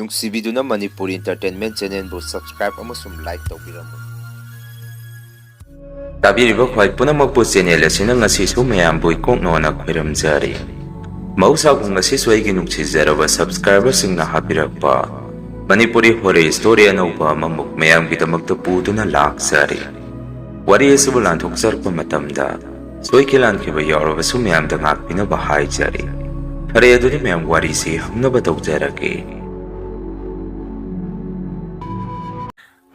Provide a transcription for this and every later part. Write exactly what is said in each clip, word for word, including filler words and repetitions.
ꯅꯨꯡꯁꯤꯕꯤꯗꯨꯅ Manipuri Entertainment Channelꯕꯨ subscribe ꯑꯃꯁꯨꯡ like ꯇꯧꯕꯤꯔꯝꯃꯨ꯫ ꯇꯥꯕꯤꯔꯤꯕ ꯈ꯭ꯋꯥꯏ ꯄꯨꯝꯅꯃꯛꯄꯨ channel ꯑꯁꯤꯅ ꯉꯁꯤꯁꯨ ꯃꯌꯥꯝꯕꯨ ꯏꯀꯣꯛꯅꯣꯅ ꯈꯣꯏꯔꯝꯖꯔꯤ꯫ ꯃꯍꯧꯁꯥꯒꯨꯝ ꯉꯁꯤꯁꯨ ꯑꯩꯒꯤ ꯅꯨꯡꯁꯤꯖꯔꯕ subscriberꯁꯤꯡꯅ ꯍꯥꯞꯄꯤꯔꯛꯄ ꯃꯅꯤꯄꯨꯔꯤ horror story ꯑꯅꯧꯕ ꯑꯃꯃꯨꯛ ꯃꯌꯥꯝꯒꯤꯗꯃꯛꯇ ꯄꯨꯗꯨꯅ ꯂꯥꯛꯆꯔꯤ꯫ ꯋꯥꯔꯤ ꯑꯁꯤꯕꯨ ꯂꯥꯟꯊꯣꯛꯆꯔꯛꯄ ꯃꯇꯝꯗ ꯁꯣꯏꯈꯤ ꯂꯥꯟꯈꯤꯕ ꯌꯥꯎꯔꯕꯁꯨ ꯃꯌꯥꯝꯗ ꯉꯥꯛꯄꯤꯅꯕ ꯍꯥꯏꯖꯔꯤ꯫ ꯐꯔꯦ, ꯑꯗꯨꯗꯤ ꯃꯌꯥꯝ ꯋꯥꯔꯤꯁꯤ ꯍꯧꯅꯕ ꯇꯧꯖꯔꯒꯦ꯫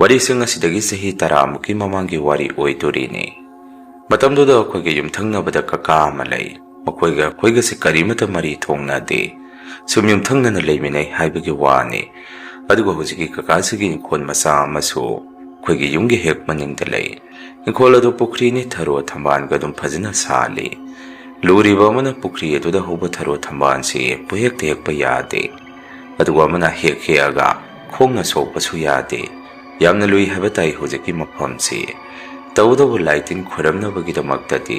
ꯋꯥꯔꯤꯁꯤꯡ ꯑꯁꯤꯗꯒꯤ ꯆꯍꯤ ꯇꯔꯥꯃꯨꯛꯀꯤ ꯃꯃꯥꯡꯒꯤ ꯋꯥꯔꯤ ꯑꯣꯏꯗꯣꯔꯤꯅꯤ꯫ ꯃꯇꯝꯗꯨꯗ ꯑꯩꯈꯣꯏꯒꯤ ꯌꯨꯝꯊꯪꯅꯕꯗ ꯀꯀꯥ ꯑꯃ ꯂꯩ꯫ ꯃꯈꯣꯏꯒ ꯑꯩꯈꯣꯏꯒꯁꯦ ꯀꯔꯤꯃꯠꯇ ꯃꯔꯤ ꯊꯣꯡꯅꯗꯦ꯫ ꯁꯨꯝ ꯌꯨꯝꯊꯪꯅꯅ ꯂꯩꯃꯤꯟꯅꯩ ꯍꯥꯏꯕꯒꯤ ꯋꯥꯅꯤ꯫ ꯑꯗꯨꯒ ꯍꯧꯖꯤꯛꯀꯤ ꯀꯀꯥꯁꯤꯒꯤ ꯏꯪꯈꯣꯜ ꯃꯆꯥ ꯑꯃꯁꯨ ꯑꯩꯈꯣꯏꯒꯤ ꯌꯨꯝꯒꯤ ꯍꯦꯛ ꯃꯅꯤꯡꯗ ꯂꯩ꯫ ꯏꯪꯈꯣꯜ ꯑꯗꯨ ꯄꯨꯈ꯭ꯔꯤꯅꯤ, ꯊꯔꯣ ꯊꯝꯕꯥꯜꯒ ꯑꯗꯨꯝ ꯐꯖꯅ ꯁꯥꯠꯂꯤ꯫ ꯂꯨꯔꯤꯕ ꯑꯃꯅ ꯄꯨꯈ꯭ꯔꯤ ꯑꯗꯨꯗ ꯍꯧꯕ ꯊꯔꯣ ꯊꯝꯕꯥꯜꯁꯤ ꯄꯨꯍꯦꯛꯇ ꯍꯦꯛꯄ ꯌꯥꯗꯦ꯫ ꯑꯗꯨꯒ ꯑꯃꯅ ꯍꯦꯛ ꯍꯦꯛꯑꯒ ꯈꯣꯡꯅ ꯁꯣꯛꯄꯁꯨ ꯌꯥꯗꯦ꯫ ꯌꯥꯝꯅ ꯂꯨꯏ ꯍꯥꯏꯕ ꯇꯥꯏ ꯍꯧꯖꯤꯛꯀꯤ ꯃꯐꯝꯁꯤ꯫ ꯇꯧꯕꯇꯕꯨ ꯂꯥꯏ ꯇꯤꯟ ꯈꯣꯏꯔꯝꯅꯕꯒꯤꯗꯃꯛꯇꯗꯤ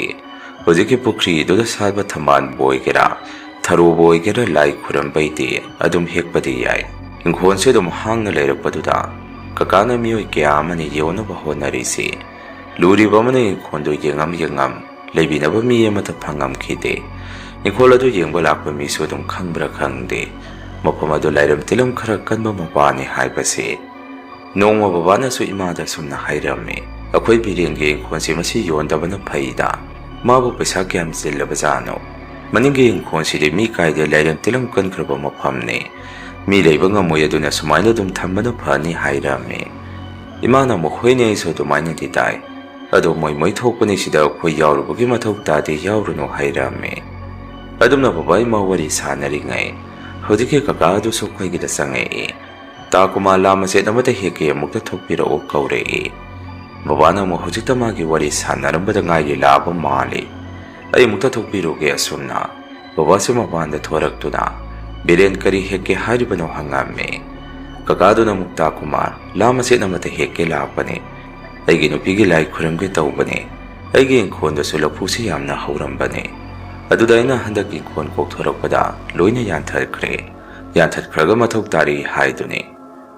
ꯍꯧꯖꯤꯛꯀꯤ ꯄꯨꯈ꯭ꯔꯤꯗꯨꯗ ꯁꯥꯠꯄ ꯊꯝꯕꯥꯜꯕꯨ ꯑꯣꯏꯒꯦꯔꯥ, ꯊꯔꯣꯕꯨ ꯑꯣꯏꯒꯦꯔꯥ, ꯂꯥꯏ ꯈꯣꯏꯔꯝꯕꯩꯗꯤ ꯑꯗꯨꯝ ꯍꯦꯛꯄꯗꯤ ꯌꯥꯏ꯫ ꯏꯪꯈꯣꯜꯁꯦ ꯑꯗꯨꯝ ꯍꯥꯡꯅ ꯂꯩꯔꯛꯄꯗꯨꯗ ꯀꯀꯥꯅ ꯃꯤꯑꯣꯏ ꯀꯌꯥ ꯑꯃꯅ ꯌꯣꯟꯅꯕ ꯍꯣꯠꯅꯔꯤꯁꯤ꯫ ꯂꯨꯔꯤꯕ ꯑꯃꯅ ꯏꯪꯈꯣꯜꯗꯨ ꯌꯦꯡꯉꯝ ꯌꯦꯡꯉꯝ ꯂꯩꯕꯤꯅꯕ ꯃꯤ ꯑꯃꯠꯇ ꯐꯪꯉꯝꯈꯤꯗꯦ꯫ ꯏꯪꯈꯣꯜ ꯑꯗꯨ ꯌꯦꯡꯕ ꯂꯥꯛꯄ ꯃꯤꯁꯨ ꯑꯗꯨꯝ ꯈꯪꯕ꯭ꯔꯥ ꯈꯪꯗꯦ, ꯃꯐꯝ ꯑꯗꯨ ꯂꯥꯏꯔꯝ ꯇꯤꯜꯂꯝ ꯈꯔ ꯀꯟꯕ ꯃꯄꯥꯅꯤ ꯍꯥꯏꯕꯁꯦ꯫ ꯅꯣꯡꯃ ꯕꯕꯥꯅꯁꯨ ꯏꯃꯥꯗ ꯑꯁꯨꯝꯅ ꯍꯥꯏꯔꯝꯃꯤ, "ꯑꯩꯈꯣꯏ ꯕꯤꯔꯦꯟꯒꯤ ꯏꯪꯈꯣꯜꯁꯦ ꯃꯁꯤ ꯌꯣꯟꯗꯕꯅ ꯐꯩꯗ, ꯃꯥꯕꯨ ꯄꯩꯁꯥ ꯀꯌꯥꯝ ꯆꯤꯜꯂꯕꯖꯥꯠꯅꯣ? ꯃꯅꯤꯡꯒꯤ ꯏꯪꯈꯣꯜꯁꯤꯗꯤ ꯃꯤ ꯀꯥꯏꯗ ꯂꯥꯏꯔꯝ ꯇꯤꯜꯂꯝ ꯀꯟꯈ꯭ꯔꯕ ꯃꯐꯝꯅꯤ, ꯃꯤ ꯂꯩꯕ ꯉꯝꯃꯣꯏ, ꯑꯗꯨꯅ ꯁꯨꯃꯥꯏꯅ ꯑꯗꯨꯝ ꯊꯝꯕꯅ ꯐꯅꯤ" ꯍꯥꯏꯔꯝꯃꯤ꯫ ꯏꯃꯥꯅ ꯑꯃꯨꯛ, "ꯍꯣꯏꯅꯦ, ꯑꯩꯁꯨ ꯑꯗꯨꯃꯥꯏꯅꯗꯤ ꯇꯥꯏ, ꯑꯗꯣ ꯃꯣꯏ ꯃꯣꯏ ꯊꯣꯛꯄꯅꯤ, ꯁꯤꯗ ꯑꯩꯈꯣꯏ ꯌꯥꯎꯔꯨꯕꯒꯤ ꯃꯊꯧ ꯇꯥꯗꯦ, ꯌꯥꯎꯔꯨꯅꯨ" ꯍꯥꯏꯔꯝꯃꯤ꯫ ꯑꯗꯨꯝꯅ ꯕꯕꯥ ꯏꯃꯥ ꯋꯥꯔꯤ ꯁꯥꯟꯅꯔꯤꯉꯩ ꯍꯧꯖꯤꯛꯀꯤ ꯀꯀꯥ ꯑꯗꯨꯁꯨ ꯑꯩꯈꯣꯏꯒꯤꯗ ꯆꯪꯉꯛꯏ꯫ "ꯇꯥ ꯀꯨꯃꯥꯔ, ꯂꯥ ꯃꯆꯦꯠ ꯑꯃꯇ ꯍꯦꯛꯀꯦ, ꯑꯃꯨꯛꯇ ꯊꯣꯛꯄꯤꯔꯛꯑꯣ" ꯀꯧꯔꯛꯏ꯫ ꯕꯕꯥꯅ ꯑꯃꯨꯛ ꯍꯧꯖꯤꯛꯇ ꯃꯥꯒꯤ ꯋꯥꯔꯤ ꯁꯥꯟꯅꯔꯝꯕꯗ ꯉꯥꯏꯔꯤ ꯂꯥꯛꯑꯕ ꯃꯥꯜꯂꯤ꯫ "ꯑꯩ ꯑꯃꯨꯛꯇ ꯊꯣꯛꯄꯤꯔꯨꯒꯦ" ꯑꯁꯨꯝꯅ꯫ ꯕꯕꯥꯁꯨ ꯃꯄꯥꯟꯗ ꯊꯣꯔꯛꯇꯨꯅ, "ꯕꯤꯔꯦꯟ, ꯀꯔꯤ ꯍꯦꯛꯀꯦ ꯍꯥꯏꯔꯤꯕꯅꯣ?" ꯍꯪꯉꯝꯃꯤ꯫ ꯀꯀꯥꯗꯨꯅ ꯑꯃꯨꯛ, "ꯇꯥ ꯀꯨꯃꯥꯔ, ꯂꯥ ꯃꯆꯦꯠ ꯑꯃꯇ ꯍꯦꯛꯀꯦ ꯂꯥꯛꯄꯅꯤ꯫ ꯑꯩꯒꯤ ꯅꯨꯄꯤꯒꯤ ꯂꯥꯏ ꯈꯨꯔꯨꯝꯒꯦ ꯇꯧꯕꯅꯤ꯫ ꯑꯩꯒꯤ ꯏꯪꯈꯣꯜꯗꯁꯨ ꯂꯐꯨꯁꯤ ꯌꯥꯝꯅ ꯍꯧꯔꯝꯕꯅꯤ꯫ ꯑꯗꯨꯗ ꯑꯩꯅ ꯍꯟꯗꯛ ꯏꯪꯈꯣꯜ ꯀꯣꯛꯊꯣꯔꯛꯄꯗ ꯂꯣꯏꯅ ꯌꯥꯟꯊꯈ꯭ꯔꯦ꯫ ꯌꯥꯟꯊꯠꯈ꯭ꯔꯒ ꯃꯊꯧ ꯇꯥꯔꯤ ꯍꯥꯏꯗꯨꯅꯤ꯫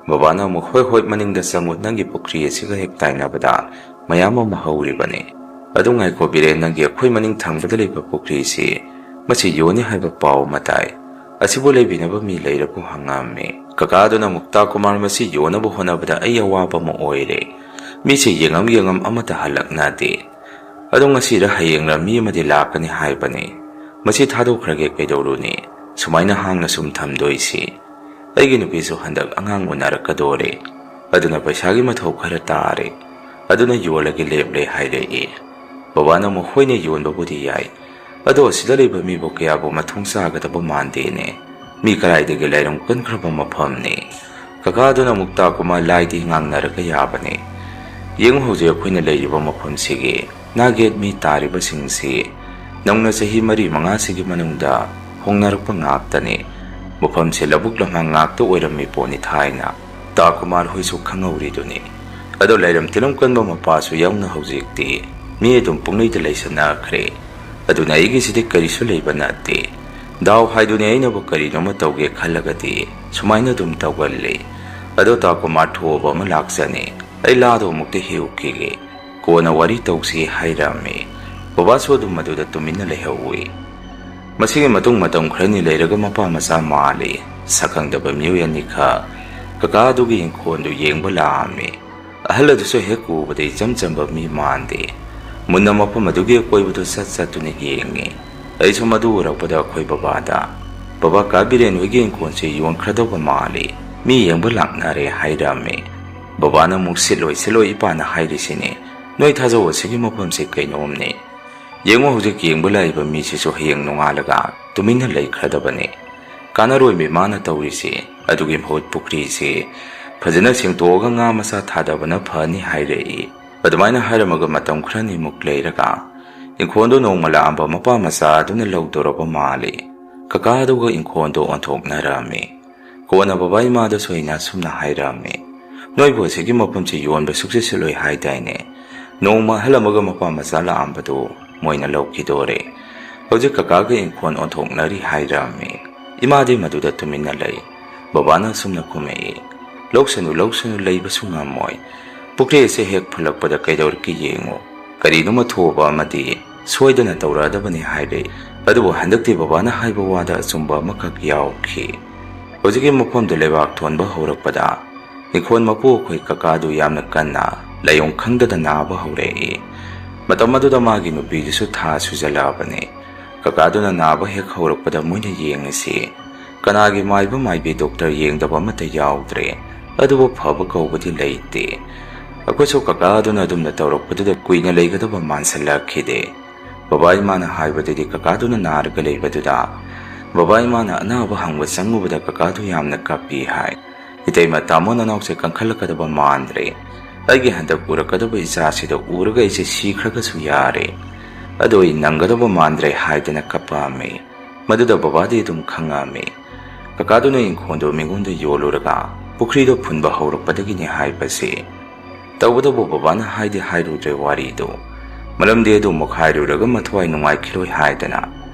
ꯕꯕꯥꯅ ꯑꯃꯨꯛ, "ꯍꯣꯏ, ꯍꯣꯏ, ꯃꯅꯤꯡꯗ ꯆꯪꯉꯨ, ꯅꯪꯒꯤ ꯄꯨꯈ꯭ꯔꯤ ꯑꯁꯤꯒ ꯍꯦꯛ ꯇꯥꯏꯅꯕꯗ ꯃꯌꯥꯝ ꯑꯃ ꯍꯧꯔꯤꯕꯅꯤ꯫ ꯑꯗꯨ ꯉꯥꯏꯈꯣ ꯕꯤꯔꯦꯟ, ꯅꯪꯒꯤ ꯑꯩꯈꯣꯏ ꯃꯅꯤꯡ ꯊꯪꯕꯗ ꯂꯩꯕ ꯄꯨꯈ꯭ꯔꯤꯁꯤ, ꯃꯁꯤ ꯌꯣꯟꯅꯤ ꯍꯥꯏꯕ ꯄꯥꯎ ꯑꯃ ꯇꯥꯏ꯫ ꯑꯁꯤꯕꯨ ꯂꯩꯕꯤꯅꯕ ꯃꯤ ꯂꯩꯔꯕꯣ?" ꯍꯪꯉꯝꯃꯤ꯫ ꯀꯀꯥ ꯑꯗꯨꯅ ꯑꯃꯨꯛ, "ꯇꯥ ꯀꯨꯃꯥꯔ, ꯃꯁꯤ ꯌꯣꯟꯅꯕ ꯍꯣꯠꯅꯕꯗ ꯑꯩ ꯑꯋꯥꯕ ꯑꯃ ꯑꯣꯏꯔꯦ꯫ ꯃꯤꯁꯦ ꯌꯦꯡꯉꯝ ꯌꯦꯡꯉꯝ ꯑꯃꯠꯇ ꯍꯜꯂꯛꯅꯗꯦ꯫ ꯑꯗꯣ ꯉꯁꯤꯔ ꯍꯌꯦꯡꯔ ꯃꯤ ꯑꯃꯗꯤ ꯂꯥꯛꯀꯅꯤ ꯍꯥꯏꯕꯅꯤ꯫ ꯃꯁꯤ ꯊꯥꯗꯣꯛꯈ꯭ꯔꯒꯦ ꯀꯩꯗꯧꯔꯨꯅꯤ? ꯁꯨꯃꯥꯏꯅ ꯍꯥꯡꯅ ꯁꯨꯝ ꯊꯝꯗꯣꯏꯁꯤ꯫ ꯑꯩꯒꯤ ꯅꯨꯄꯤꯁꯨ ꯍꯟꯗꯛ ꯑꯉꯥꯡ ꯎꯅꯔꯛꯀꯗꯣꯔꯦ꯫ ꯑꯗꯨꯅ ꯄꯩꯁꯥꯒꯤ ꯃꯊꯧ ꯈꯔ ꯇꯥꯔꯦ꯫ ꯑꯗꯨꯅ ꯌꯣꯜꯂꯒꯦ ꯂꯦꯞꯂꯦ" ꯍꯥꯏꯔꯛꯏ꯫ ꯕꯕꯥꯅ ꯑꯃꯨꯛ, "ꯍꯣꯏꯅꯦ, ꯌꯣꯟꯕꯕꯨꯗꯤ ꯌꯥꯏ꯫ ꯑꯗꯣ ꯁꯤꯗ ꯂꯩꯕ ꯃꯤꯕꯨ ꯀꯌꯥꯕꯨ ꯃꯊꯣꯡ ꯆꯥꯒꯗꯕ ꯃꯥꯟꯗꯦꯅꯦ꯫ ꯃꯤ ꯀꯗꯥꯏꯗꯒꯤ ꯂꯥꯏꯔꯝ ꯀꯟꯈ꯭ꯔꯕ ꯃꯐꯝꯅꯤ?" ꯀꯀꯥꯗꯨꯅ ꯑꯃꯨꯛ, "ꯇꯥ ꯀꯨꯃꯥꯔ, ꯂꯥꯏꯗꯤ ꯉꯥꯡꯅꯔꯒ ꯌꯥꯕꯅꯤ꯫ ꯌꯦꯡꯉꯨ, ꯍꯧꯖꯤꯛ ꯑꯩꯈꯣꯏꯅ ꯂꯩꯔꯤꯕ ꯃꯐꯝꯁꯤꯒꯤ ꯅꯥꯒꯦꯠ ꯃꯤ ꯇꯥꯔꯤꯕꯁꯤꯡꯁꯤ ꯅꯧꯅ ꯆꯍꯤ ꯃꯔꯤ ꯃꯉꯥꯁꯤꯒꯤ ꯃꯅꯨꯡꯗ ꯍꯣꯡꯅꯔꯛꯄ ꯉꯥꯛꯇꯅꯤ꯫ ꯃꯐꯝꯁꯦ ꯂꯧꯕꯨꯛ ꯂꯝꯍꯥꯡ ꯉꯥꯛꯇ ꯑꯣꯏꯔꯝꯃꯤ ꯄꯣꯠꯅꯤ ꯊꯥꯏꯅ꯫ ꯇꯥ ꯀꯨꯃꯥꯔ ꯍꯣꯏꯁꯨ ꯈꯪꯍꯧꯔꯤꯗꯨꯅꯤ꯫ ꯑꯗꯣ ꯂꯩꯔꯝ ꯇꯤꯂꯝ ꯀꯟꯕ ꯃꯄꯥꯁꯨ ꯌꯥꯎꯅ ꯍꯧꯖꯤꯛꯇꯤ ꯃꯤ ꯑꯗꯨꯝ ꯄꯨꯡꯂꯩꯗ ꯂꯩꯁꯟꯅꯈ꯭ꯔꯦ꯫ ꯑꯗꯨꯅ ꯑꯩꯒꯤꯁꯤꯗꯤ ꯀꯔꯤꯁꯨ ꯂꯩꯕ ꯅꯠꯇꯦ꯫ ꯗꯥꯎ ꯍꯥꯏꯗꯨꯅꯤ, ꯑꯩꯅꯕꯨ ꯀꯔꯤꯅꯣꯃ ꯇꯧꯒꯦ ꯈꯜꯂꯒꯗꯤ ꯁꯨꯃꯥꯏꯅ ꯑꯗꯨꯝ ꯇꯧꯒꯜꯂꯤ꯫ ꯑꯗꯣ ꯇꯥ ꯀꯨꯃꯥꯔ, ꯊꯣꯛꯑꯕ ꯑꯃ ꯂꯥꯛꯆꯅꯤ꯫ ꯑꯩ ꯂꯥꯗꯣ ꯑꯃꯨꯛꯇ ꯍꯦꯛꯎꯈꯤꯒꯦ꯫ ꯀꯣꯟꯅ ꯋꯥꯔꯤ ꯇꯧꯁꯤ" ꯍꯥꯏꯔꯝꯃꯤ꯫ ꯕꯕꯥꯁꯨ ꯑꯗꯨꯝ ꯃꯗꯨꯗ ꯇꯨꯃꯤꯟꯅ ꯂꯩꯍꯧꯏ꯫ ꯃꯁꯤꯒꯤ ꯃꯇꯨꯡ ꯃꯇꯝ ꯈꯔꯅꯤ ꯂꯩꯔꯒ ꯃꯄꯥ ꯃꯆꯥ ꯃꯥꯜꯂꯤ ꯁꯛꯈꯪꯗꯕ ꯃꯤꯑꯣꯏ ꯑꯅꯤꯈꯛ ꯀꯀꯥ ꯑꯗꯨꯒꯤ ꯏꯪꯈꯣꯜꯗꯨ ꯌꯦꯡꯕ ꯂꯥꯛꯑꯝꯃꯤ꯫ ꯑꯍꯜ ꯑꯗꯨꯁꯨ ꯍꯦꯛ ꯎꯕꯗ ꯏꯆꯝ ꯆꯝꯕ ꯃꯤ ꯃꯥꯟꯗꯦ꯫ ꯃꯨꯟꯅ ꯃꯐꯝ ꯑꯗꯨꯒꯤ ꯑꯀꯣꯏꯕꯗꯨ ꯆꯠ ꯆꯠꯇꯨꯅ ꯌꯦꯡꯉꯤ꯫ ꯑꯩꯁꯨ ꯃꯗꯨ ꯎꯔꯛꯄꯗ ꯑꯩꯈꯣꯏ ꯕꯕꯥꯗ, "ꯕꯕꯥ, ꯀꯥ ꯕꯤꯔꯦꯟ ꯍꯣꯏꯒꯤ ꯏꯪꯈꯣꯜꯁꯦ ꯌꯣꯟꯈ꯭ꯔꯗꯧꯕ ꯃꯥꯜꯂꯤ, ꯃꯤ ꯌꯦꯡꯕ ꯂꯥꯛꯅꯔꯦ" ꯍꯥꯏꯔꯝꯃꯤ꯫ ꯕꯕꯥꯅ ꯑꯃꯨꯛ, "ꯁꯤꯠꯂꯣꯏ, ꯁꯤꯠꯂꯣꯏ, ꯏꯄꯥꯅ ꯍꯥꯏꯔꯤꯁꯤꯅꯤ꯫ ꯅꯣꯏ ꯊꯥꯖꯧ, ꯑꯁꯤꯒꯤ ꯃꯐꯝꯁꯦ ꯀꯩꯅꯣꯝꯅꯤ꯫ ꯌꯦꯡꯉꯨ, ꯍꯧꯖꯤꯛ ꯌꯦꯡꯕ ꯂꯥꯛꯏꯕ ꯃꯤꯁꯤꯁꯨ ꯍꯌꯦꯡ ꯅꯣꯡꯉꯥꯜꯂꯒ ꯇꯨꯃꯤꯟꯅ ꯂꯩꯈ꯭ꯔꯗꯕꯅꯤ꯫ ꯀꯥꯟꯅꯔꯣꯏꯃꯤ ꯃꯥꯅ ꯇꯧꯔꯤꯁꯤ꯫ ꯑꯗꯨꯒꯤ ꯃꯍꯨꯠ ꯄꯨꯈ꯭ꯔꯤꯁꯤ ꯐꯖꯅ ꯁꯦꯡꯗꯣꯛꯑꯒ ꯉꯥ ꯃꯆꯥ ꯊꯥꯗꯕꯅ ꯐꯅꯤ" ꯍꯥꯏꯔꯛꯏ꯫ ꯑꯗꯨꯃꯥꯏꯅ ꯍꯥꯏꯔꯝꯃꯒ ꯃꯇꯝ ꯈꯔꯅꯤꯃꯨꯛ ꯂꯩꯔꯒ ꯏꯪꯈꯣꯜꯗꯨ ꯅꯣꯡꯃ ꯂꯥꯛꯑꯝꯕ ꯃꯄꯥ ꯃꯆꯥ ꯑꯗꯨꯅ ꯂꯧꯗꯣꯔꯕ ꯃꯥꯜꯂꯤ꯫ ꯀꯀꯥ ꯑꯗꯨꯒ ꯏꯪꯈꯣꯜꯗꯨ ꯑꯣꯟꯊꯣꯛꯅꯔꯝꯃꯤ꯫ ꯀꯣꯟꯅ ꯕꯕꯥ ꯏꯃꯥꯗꯁꯨ ꯑꯩꯅ ꯑꯁꯨꯝꯅ ꯍꯥꯏꯔꯝꯃꯤ, "ꯅꯣꯏꯕꯨ ꯑꯁꯤꯒꯤ ꯃꯐꯝꯁꯤ ꯌꯣꯟꯕ ꯁꯨꯛꯆꯠ ꯆꯠꯂꯣꯏ ꯍꯥꯏꯗꯥꯏꯅꯦ? ꯅꯣꯡꯃ ꯑꯍꯜ ꯑꯃꯒ ꯃꯄꯥ ꯃꯆꯥ ꯂꯥꯛꯑꯝꯕꯗꯨ ꯃꯣꯏꯅ ꯂꯧꯈꯤꯗꯣꯔꯦ꯫ ꯍꯧꯖꯤꯛ ꯀꯀꯥꯒ ꯏꯪꯈꯣꯜ ꯑꯣꯟꯊꯣꯛꯅꯔꯤ" ꯍꯥꯏꯔꯝꯃꯤ꯫ ꯏꯃꯥꯗꯤ ꯃꯗꯨꯗ ꯇꯨꯃꯤꯟꯅ ꯂꯩ꯫ ꯕꯕꯥꯅ ꯑꯁꯨꯝꯅ ꯈꯨꯝꯃꯛꯏ, "ꯂꯧꯁꯅꯨ, ꯂꯧꯁꯅꯨ, ꯂꯩꯕꯁꯨ ꯉꯝꯃꯣꯏ꯫ ꯄꯨꯈ꯭ꯔꯤ ꯑꯁꯦ ꯍꯦꯛ ꯐꯨꯜꯂꯛꯄꯗ ꯀꯩꯗꯧꯔꯛꯀꯦ ꯌꯦꯡꯉꯨ꯫ ꯀꯔꯤꯅꯣꯃ ꯊꯣꯛꯑꯕ ꯑꯃꯗꯤ ꯁꯣꯏꯗꯅ ꯇꯧꯔꯛꯑꯗꯕꯅꯤ" ꯍꯥꯏꯔꯦ꯫ ꯑꯗꯨꯕꯨ ꯍꯟꯗꯛꯇꯤ ꯕꯕꯥꯅ ꯍꯥꯏꯕ ꯋꯥꯗ ꯑꯆꯨꯝꯕ ꯑꯃꯈꯛ ꯌꯥꯎꯈꯤ꯫ ꯍꯧꯖꯤꯛꯀꯤ ꯃꯐꯝꯗꯨ ꯂꯩꯕꯥꯛ ꯊꯣꯟꯕ ꯍꯧꯔꯛꯄꯗ ꯏꯪꯈꯣꯜ ꯃꯄꯨ ꯑꯩꯈꯣꯏ ꯀꯀꯥꯗꯨ ꯌꯥꯝꯅ ꯀꯟꯅ ꯂꯥꯏꯑꯣꯡ ꯈꯪꯗꯅ ꯅꯥꯕ ꯍꯧꯔꯛꯏ꯫ ꯃꯇꯝ ꯑꯗꯨꯗ ꯃꯥꯒꯤ ꯅꯨꯄꯤꯗꯨꯁꯨ ꯊꯥ ꯁꯨꯖꯜꯂꯛꯑꯕꯅꯤ꯫ ꯀꯀꯥꯗꯨꯅ ꯅꯥꯕ ꯍꯦꯛ ꯍꯧꯔꯛꯄꯗ ꯃꯣꯏꯅ ꯌꯦꯡꯉꯤꯁꯤ ꯀꯅꯥꯒꯤ ꯃꯥꯏꯕ ꯃꯥꯏꯕꯤ ꯗꯣꯛꯇꯔ ꯌꯦꯡꯗꯕ ꯑꯃꯠꯇ ꯌꯥꯎꯗ꯭ꯔꯦ꯫ ꯑꯗꯨꯕꯨ ꯐꯕ ꯀꯧꯕꯗꯤ ꯂꯩꯇꯦ꯫ ꯑꯩꯈꯣꯏꯁꯨ ꯀꯀꯥ ꯑꯗꯨꯅ ꯑꯗꯨꯝꯅ ꯇꯧꯔꯛꯄꯗꯨꯗ ꯀꯨꯏꯅ ꯂꯩꯒꯗꯕ ꯃꯥꯟꯁꯤꯜꯂꯛꯈꯤꯗꯦ꯫ ꯕꯕꯥ ꯏꯃꯥꯅ ꯍꯥꯏꯕꯗꯗꯤ ꯀꯀꯥꯗꯨꯅ ꯅꯥꯔꯒ ꯂꯩꯕꯗꯨꯗ ꯕꯕꯥ ꯏꯃꯥꯅ ꯑꯅꯥꯕ ꯍꯪꯕ ꯆꯪꯉꯨꯕꯗ ꯀꯀꯥꯗꯨ ꯌꯥꯝꯅ ꯀꯞꯄꯤ ꯍꯥꯏ꯫ "ꯏꯇꯩꯃ, ꯇꯥꯃꯣ ꯅꯅꯥꯎꯁꯦ ꯀꯟꯈꯠꯂꯛꯀꯗꯕ ꯃꯥꯟꯗ꯭ꯔꯦ꯫ ꯑꯩꯒꯤ ꯍꯟꯗꯛ ꯎꯔꯛꯀꯗꯕ ꯏꯆꯥꯁꯤꯗ ꯎꯔꯒ ꯑꯩꯁꯦ ꯁꯤꯈ꯭ꯔꯒꯁꯨ ꯌꯥꯔꯦ꯫ ꯑꯗꯣ ꯑꯩ ꯅꯪꯒꯗꯕ ꯃꯥꯟꯗ꯭ꯔꯦ" ꯍꯥꯏꯗꯅ ꯀꯞꯄꯛꯑꯝꯃꯤ꯫ ꯃꯗꯨꯗ ꯕꯕꯥꯗꯤ ꯑꯗꯨꯝ ꯈꯪꯉꯛꯑꯝꯃꯤ꯫ ꯀꯀꯥꯗꯨꯅ ꯏꯪꯈꯣꯜꯗꯨ ꯃꯤꯉꯣꯟꯗ ꯌꯣꯜꯂꯨꯔꯒ ꯄꯨꯈ꯭ꯔꯤꯗꯣ ꯐꯨꯟꯕ ꯍꯧꯔꯛꯄꯗꯒꯤꯅꯤ ꯍꯥꯏꯕꯁꯤ꯫ ꯇꯧꯕꯇꯕꯨ ꯕꯕꯥꯅ ꯍꯥꯏꯗꯤ ꯍꯥꯏꯔꯨꯗ꯭ꯔꯦ ꯋꯥꯔꯤꯗꯨ꯫ ꯃꯔꯝꯗꯤ ꯑꯗꯨꯃꯨꯛ ꯍꯥꯏꯔꯨꯔꯒ ꯃꯊ꯭ꯋꯥꯏ ꯅꯨꯡꯉꯥꯏꯈꯤꯔꯣꯏ ꯍꯥꯏꯗꯅ꯫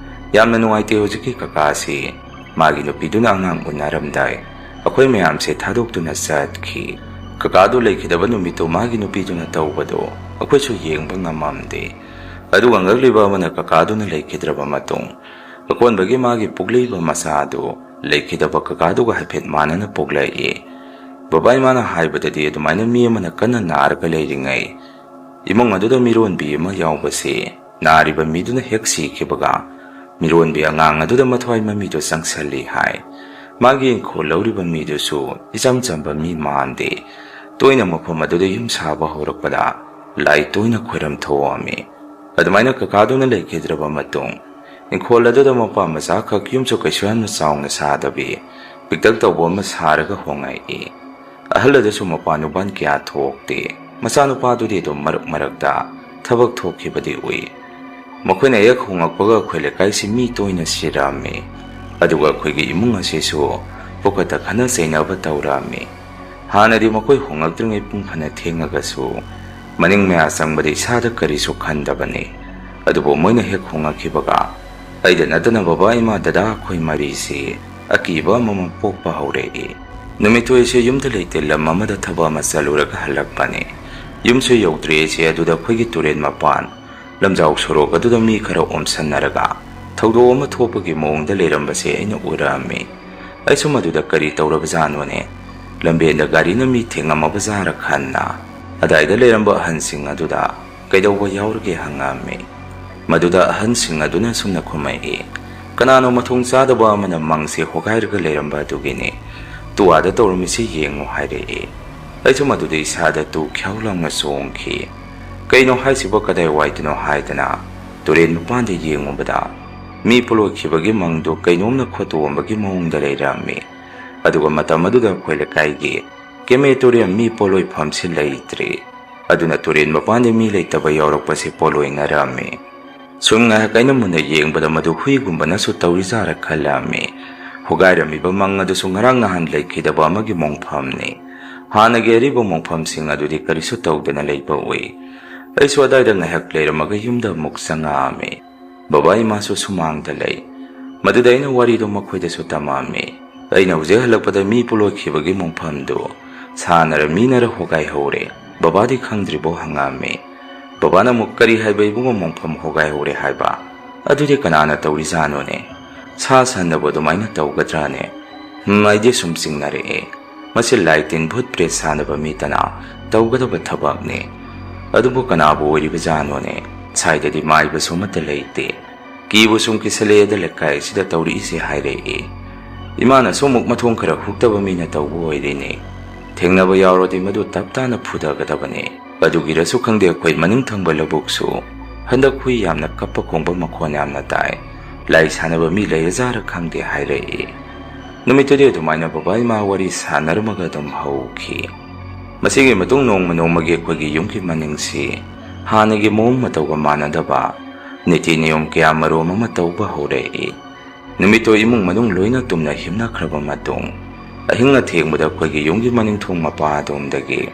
ꯌꯥꯝꯅ ꯅꯨꯡꯉꯥꯏꯇꯦ ꯍꯧꯖꯤꯛꯀꯤ ꯀꯀꯥꯁꯤ꯫ ꯃꯥꯒꯤ ꯅꯨꯄꯤꯗꯨꯅ ꯑꯉꯥꯡ ꯎꯅꯔꯝꯗꯥꯏ ꯑꯩꯈꯣꯏ ꯃꯌꯥꯝꯁꯦ ꯊꯥꯗꯣꯛꯇꯨꯅ ꯆꯠꯈꯤ꯫ ꯀꯀꯥꯗꯨ ꯂꯩꯈꯤꯗꯕ ꯅꯨꯃꯤꯠꯇꯨ ꯃꯥꯒꯤ ꯅꯨꯄꯤꯗꯨꯅ ꯇꯧꯕꯗꯨ ꯑꯩꯈꯣꯏꯁꯨ ꯌꯦꯡꯕ ꯉꯝꯃꯝꯗꯦ꯫ ꯑꯗꯨꯒ ꯉꯛꯂꯤꯕ ꯑꯃꯅ ꯀꯀꯥꯗꯨꯅ ꯂꯩꯈꯤꯗ꯭ꯔꯕ ꯃꯇꯨꯡ ꯑꯀꯣꯟꯕꯒꯤ ꯃꯥꯒꯤ ꯄꯣꯛꯂꯛꯏꯕ ꯃꯆꯥꯗꯨ ꯂꯩꯈꯤꯗꯕ ꯀꯀꯥꯗꯨꯒ ꯍꯥꯏꯐꯦꯠ ꯃꯥꯟꯅꯅ ꯄꯣꯛꯂꯛꯏ꯫ ꯕꯕꯥ ꯏꯃꯥꯅ ꯍꯥꯏꯕꯗꯗꯤ ꯑꯗꯨꯃꯥꯏꯅ ꯃꯤ ꯑꯃꯅ ꯀꯟꯅ ꯅꯥꯔꯒ ꯂꯩꯔꯤꯉꯩ ꯏꯃꯨꯡ ꯑꯗꯨꯗ ꯃꯤꯔꯣꯟꯕꯤ ꯑꯃ ꯌꯥꯎꯕꯁꯤ ꯅꯥꯔꯤꯕ ꯃꯤꯗꯨꯅ ꯍꯦꯛ ꯁꯤꯈꯤꯕꯒ ꯃꯤꯔꯣꯟꯕꯤ ꯑꯉꯥꯡ ꯑꯗꯨꯗ ꯃꯊ꯭ꯋꯥꯏ ꯃꯃꯤꯗꯨ ꯆꯪꯁꯜꯂꯤ ꯍꯥꯏ꯫ ꯃꯥꯒꯤ ꯏꯪꯈꯣꯜ ꯂꯧꯔꯤꯕ ꯃꯤꯗꯨꯁꯨ ꯏꯆꯝ ꯆꯝꯕ ꯃꯤ ꯃꯥꯟꯗꯦ꯫ ꯇꯣꯏꯅ ꯃꯐꯝ ꯑꯗꯨꯗ ꯌꯨꯝ ꯁꯥꯕ ꯍꯧꯔꯛꯄꯗ ꯂꯥꯏ ꯇꯣꯏꯅ ꯈꯣꯏꯔꯝ ꯊꯣꯛꯑꯝꯃꯤ꯫ ꯑꯗꯨꯃꯥꯏꯅ ꯀꯀꯥꯗꯨꯅ ꯂꯩꯈꯤꯗ꯭ꯔꯕ ꯃꯇꯨꯡ ꯏꯪꯈꯣꯜ ꯑꯗꯨꯗ ꯃꯄꯥ ꯃꯆꯥꯈꯛ ꯌꯨꯝꯁꯨ ꯀꯩꯁꯨ ꯌꯥꯝꯅ ꯆꯥꯎꯅ ꯁꯥꯗꯕꯤ ꯄꯤꯛꯇꯛ ꯇꯧꯕ ꯑꯃ ꯁꯥꯔꯒ ꯍꯣꯡꯉꯛꯏ꯫ ꯑꯍꯜ ꯑꯗꯨꯁꯨ ꯃꯄꯥꯟ ꯅꯨꯄꯥꯟ ꯀꯌꯥ ꯊꯣꯛꯇꯦ꯫ ꯃꯆꯥꯅꯨꯄꯥꯗꯨꯗꯤ ꯑꯗꯨꯝ ꯃꯔꯛ ꯃꯔꯛꯇ ꯊꯕꯛ ꯊꯣꯛꯈꯤꯕꯗꯤ ꯎꯏ꯫ ꯃꯈꯣꯏꯅ ꯍꯦꯛ ꯍꯣꯡꯂꯛꯄꯒ ꯑꯩꯈꯣꯏ ꯂꯩꯀꯥꯏꯁꯤ ꯃꯤ ꯇꯣꯏꯅ ꯁꯤꯔꯛꯑꯝꯃꯤ꯫ ꯑꯗꯨꯒ ꯑꯩꯈꯣꯏꯒꯤ ꯏꯃꯨꯡ ꯑꯁꯤꯁꯨ ꯄꯨꯈꯠꯇ ꯈꯠꯅ ꯆꯩꯅꯕ ꯇꯧꯔꯛꯑꯝꯃꯤ꯫ ꯍꯥꯟꯅꯗꯤ ꯃꯈꯣꯏ ꯍꯣꯡꯂꯛꯇ꯭ꯔꯤꯉꯩ ꯄꯨꯡ ꯐꯅ ꯊꯦꯡꯉꯒꯁꯨ ꯃꯅꯤꯡ ꯃꯌꯥ ꯆꯪꯕꯗ ꯏꯁꯥꯗ ꯀꯔꯤꯁꯨ ꯈꯟꯗꯕꯅꯤ꯫ ꯑꯗꯨꯕꯨ ꯃꯣꯏꯅ ꯍꯦꯛ ꯍꯣꯡꯂꯛꯈꯤꯕꯒ ꯑꯩꯗ ꯅꯠꯇꯅ ꯕꯕꯥ, ꯏꯃꯥ, ꯗꯗꯥ ꯑꯩꯈꯣꯏ ꯃꯔꯤꯁꯤ ꯑꯀꯤꯕ ꯑꯃꯃꯝ ꯄꯣꯛꯄ ꯍꯧꯔꯛꯏ꯫ ꯅꯨꯃꯤꯠꯇꯨ ꯑꯩꯁꯦ ꯌꯨꯝꯗ ꯂꯩꯇꯦ, ꯂꯝ ꯑꯃꯗ ꯊꯕꯛ ꯑꯃ ꯆꯠꯂꯨꯔꯒ ꯍꯜꯂꯛꯄꯅꯤ꯫ ꯌꯨꯝꯁꯨ ꯌꯧꯗ꯭ꯔꯤ ꯑꯩꯁꯦ ꯑꯗꯨꯗ ꯑꯩꯈꯣꯏꯒꯤ ꯇꯨꯔꯦꯜ ꯃꯄꯥꯟ ꯂꯝꯖꯥꯎ ꯁꯣꯔꯣꯛ ꯑꯗꯨꯗ ꯃꯤ ꯈꯔ ꯑꯣꯝꯁꯟꯅꯔꯒ ꯊꯧꯗꯣꯛ ꯑꯃ ꯊꯣꯛꯄꯒꯤ ꯃꯑꯣꯡꯗ ꯂꯩꯔꯝꯕꯁꯦ ꯑꯩꯅ ꯎꯔꯛꯑꯝꯃꯤ꯫ ꯑꯩꯁꯨ ꯃꯗꯨꯗ ꯀꯔꯤ ꯇꯧꯔꯕꯖꯥꯠꯅꯣꯅꯦ? ꯂꯝꯕꯦꯟꯗ ꯒꯥꯔꯤꯅ ꯃꯤ ꯊꯦꯡꯉꯝꯃꯕꯖꯥꯔ ꯈꯟꯅ ꯑꯗꯥꯏꯗ ꯂꯩꯔꯝꯕ ꯑꯍꯟꯁꯤꯡ ꯑꯗꯨꯗ ꯀꯩꯗꯧꯕ ꯌꯥꯎꯔꯒꯦ ꯍꯪꯉꯛꯑꯝꯃꯤ꯫ ꯃꯗꯨꯗ ꯑꯍꯟꯁꯤꯡ ꯑꯗꯨꯅ ꯁꯨꯝꯅ ꯈꯨꯝꯃꯛꯏ, "ꯀꯅꯥꯅꯣ ꯃꯊꯣꯡ ꯆꯥꯗꯕ ꯑꯃꯅ ꯃꯪꯁꯦ ꯍꯣꯒꯥꯏꯔꯒ ꯂꯩꯔꯝꯕ ꯑꯗꯨꯒꯤꯅꯤ꯫ ꯇꯨ ꯑꯥꯗ ꯇꯧꯔꯝꯃꯤꯁꯤ ꯌꯦꯡꯉꯨ" ꯍꯥꯏꯔꯛꯏ꯫ ꯑꯩꯁꯨ ꯃꯗꯨꯗ ꯏꯁꯥꯗ ꯇꯨ ꯈ꯭ꯌꯥꯎ ꯂꯥꯎꯅ ꯆꯣꯡꯈꯤ꯫ "ꯀꯩꯅꯣ ꯍꯥꯏꯁꯤꯕꯣ, ꯀꯗꯥꯏꯋꯥꯏꯗꯅꯣ?" ꯍꯥꯏꯗꯅ ꯇꯨꯔꯦꯟ ꯃꯄꯥꯟꯗ ꯌꯦꯡꯉꯨꯕꯗ ꯃꯤ ꯄꯣꯂꯣꯏꯈꯤꯕꯒꯤ ꯃꯪꯗꯨ ꯀꯩꯅꯣꯝꯅ ꯈꯣꯠꯇꯣꯛꯑꯝꯕꯒꯤ ꯃꯑꯣꯡꯗ ꯂꯩꯔꯝꯃꯤ꯫ ꯑꯗꯨꯒ ꯃꯇꯝ ꯑꯗꯨꯗ ꯑꯩꯈꯣꯏ ꯂꯩꯀꯥꯏꯒꯤ ꯀꯦꯃꯦꯇꯣꯔꯤꯌꯝ ꯃꯤ ꯄꯣꯂꯣꯏꯐꯝꯁꯤ ꯂꯩꯇ꯭ꯔꯤ꯫ ꯑꯗꯨꯅ ꯇꯨꯔꯦꯟ ꯃꯄꯥꯟꯗ ꯃꯤ ꯂꯩꯇꯕ ꯌꯥꯎꯔꯛꯄꯁꯤ ꯄꯣꯂꯣꯏꯅꯔꯝꯃꯤ꯫ ꯁꯨꯝ ꯉꯥꯏꯍꯥꯛ ꯑꯩꯅ ꯃꯨꯟꯅ ꯌꯦꯡꯕꯗ ꯃꯗꯨ ꯍꯨꯏꯒꯨꯝꯕꯅꯁꯨ ꯇꯧꯔꯤꯖꯥꯔ ꯈꯜꯂꯝꯃꯤ꯫ ꯍꯣꯒꯥꯏꯔꯝꯃꯤꯕ ꯃꯪ ꯑꯗꯨꯁꯨ ꯉꯔꯥꯡ ꯅꯍꯥꯟ ꯂꯩꯈꯤꯗꯕ ꯑꯃꯒꯤ ꯃꯣꯡꯐꯝꯅꯤ꯫ ꯍꯥꯟꯅꯒꯤ ꯑꯔꯤꯕ ꯃꯣꯡꯐꯝꯁꯤꯡ ꯑꯗꯨꯗꯤ ꯀꯔꯤꯁꯨ ꯇꯧꯗꯅ ꯂꯩꯕ ꯎꯏ꯫ ꯑꯩꯁꯨ ꯑꯗꯥꯏꯗ ꯉꯥꯏꯍꯥꯛ ꯂꯩꯔꯝꯃꯒ ꯌꯨꯝꯗ ꯑꯃꯨꯛ ꯆꯪꯉꯛꯑꯝꯃꯤ꯫ ꯕꯕꯥ ꯏꯃꯥꯁꯨ ꯁꯨꯃꯥꯡꯗ ꯂꯩ꯫ ꯃꯗꯨꯗ ꯑꯩꯅ ꯋꯥꯔꯤꯗꯨ ꯃꯈꯣꯏꯗꯁꯨ ꯇꯝꯃꯛꯑꯝꯃꯤ꯫ ꯑꯩꯅ ꯍꯧꯖꯤꯛ ꯍꯜꯂꯛꯄꯗ ꯃꯤ ꯄꯣꯂꯣꯏꯈꯤꯕꯒꯤ ꯃꯣꯡꯐꯝꯗꯨ ꯁꯥꯅꯔ ꯃꯤꯅꯔ ꯍꯣꯒꯥꯏꯍꯧꯔꯦ꯫ ꯕꯕꯥꯗꯤ ꯈꯪꯗ꯭ꯔꯤꯕꯣ ꯍꯪꯉꯛꯑꯝꯃꯤ꯫ ꯕꯕꯥꯅ ꯑꯃꯨꯛ, "ꯀꯔꯤ ꯍꯥꯏꯕ ꯏꯕꯨꯡꯉꯣ, ꯃꯣꯡꯐꯝ ꯍꯣꯒꯥꯏꯍꯧꯔꯦ ꯍꯥꯏꯕ? ꯑꯗꯨꯗꯤ ꯀꯅꯥꯅ ꯇꯧꯔꯤꯖꯥꯠꯅꯣꯅꯦ? ꯁꯥ ꯁꯟꯅꯕꯨ ꯑꯗꯨꯃꯥꯏꯅ ꯇꯧꯒꯗ꯭ꯔꯥꯅꯦ?" ꯍꯝ, ꯑꯩꯗꯤ ꯁꯨꯝ ꯆꯤꯡꯅꯔꯛꯑꯦ꯫ ꯃꯁꯤ ꯂꯥꯏ ꯇꯤꯟ ꯚꯨꯠ ꯄ꯭ꯔꯦꯠ ꯁꯥꯟꯅꯕ ꯃꯤꯇꯅ ꯇꯧꯒꯗꯕ ꯊꯕꯛꯅꯤ꯫ ꯑꯗꯨꯕꯨ ꯀꯅꯥꯕꯨ ꯑꯣꯏꯔꯤꯕꯖꯥꯠꯅꯣꯅꯦ? ꯁ꯭ꯋꯥꯏꯗꯗꯤ ꯃꯥꯏꯕꯁꯨ ꯑꯃꯠꯇ ꯂꯩꯇꯦ꯫ ꯀꯤꯕꯨ ꯁꯨꯝ ꯀꯤꯁꯜꯂꯛꯑꯦꯗ ꯂꯩꯀꯥꯏ ꯑꯁꯤꯗ ꯇꯧꯔꯛꯏꯁꯦ ꯍꯥꯏꯔꯛꯏ꯫ ꯏꯃꯥꯅꯁꯨ ꯑꯃꯨꯛ ꯃꯊꯣꯡ ꯈꯔ ꯍꯨꯛꯇꯕ ꯃꯤꯅ ꯇꯧꯕ ꯑꯣꯏꯔꯤꯅꯦ꯫ ꯊꯦꯡꯅꯕ ꯌꯥꯎꯔꯗꯤ ꯃꯗꯨ ꯇꯞ ꯇꯥꯅ ꯐꯨꯗꯒꯗꯕꯅꯦ꯫ ꯑꯗꯨꯒꯤꯔꯁꯨ ꯈꯪꯗꯦ, ꯑꯩꯈꯣꯏ ꯃꯅꯤꯡ ꯊꯪꯕ ꯂꯧꯕꯨꯛꯁꯨ ꯍꯟꯗꯛ ꯍꯨꯏ ꯌꯥꯝꯅ ꯀꯞꯄ ꯈꯣꯡꯕ ꯃꯈꯣꯟ ꯌꯥꯝꯅ ꯇꯥꯏ꯫ ꯂꯥꯏ ꯁꯥꯟꯅꯕ ꯃꯤ ꯂꯩꯔꯖꯥꯔ ꯈꯪꯗꯦ ꯍꯥꯏꯔꯛꯏ꯫ ꯅꯨꯃꯤꯠꯇꯨꯗꯤ ꯑꯗꯨꯃꯥꯏꯅ ꯕꯕꯥ ꯏꯃꯥ ꯋꯥꯔꯤ ꯁꯥꯟꯅꯔꯝꯃꯒ ꯑꯗꯨꯝ ꯍꯧꯈꯤ꯫ ꯃꯁꯤꯒꯤ ꯃꯇꯨꯡ ꯅꯣꯡꯃ ꯅꯣꯡꯃꯒꯤ ꯑꯩꯈꯣꯏꯒꯤ ꯌꯨꯝꯒꯤ ꯃꯅꯤꯡꯁꯤ ꯍꯥꯟꯅꯒꯤ ꯃꯑꯣꯡ ꯃꯇꯧꯒ ꯃꯥꯟꯅꯗꯕ ꯅꯤꯇꯤ ꯅꯤꯌꯣꯝ ꯀꯌꯥ ꯃꯔꯨꯝ ꯑꯃ ꯇꯧꯕ ꯍꯧꯔꯛꯏ꯫ ꯅꯨꯃꯤꯠꯇꯣ ꯏꯃꯨꯡ ꯃꯅꯨꯡ ꯂꯣꯏꯅ ꯇꯨꯝꯅ ꯍꯤꯞꯅꯈ꯭ꯔꯕ ꯃꯇꯨꯡ, ꯑꯍꯤꯡ ꯑꯊꯦꯡꯕꯗ ꯑꯩꯈꯣꯏꯒꯤ ꯌꯨꯝꯒꯤ ꯃꯅꯤꯡ ꯊꯣꯡ ꯃꯄꯥ ꯑꯗꯣꯝꯗꯒꯤ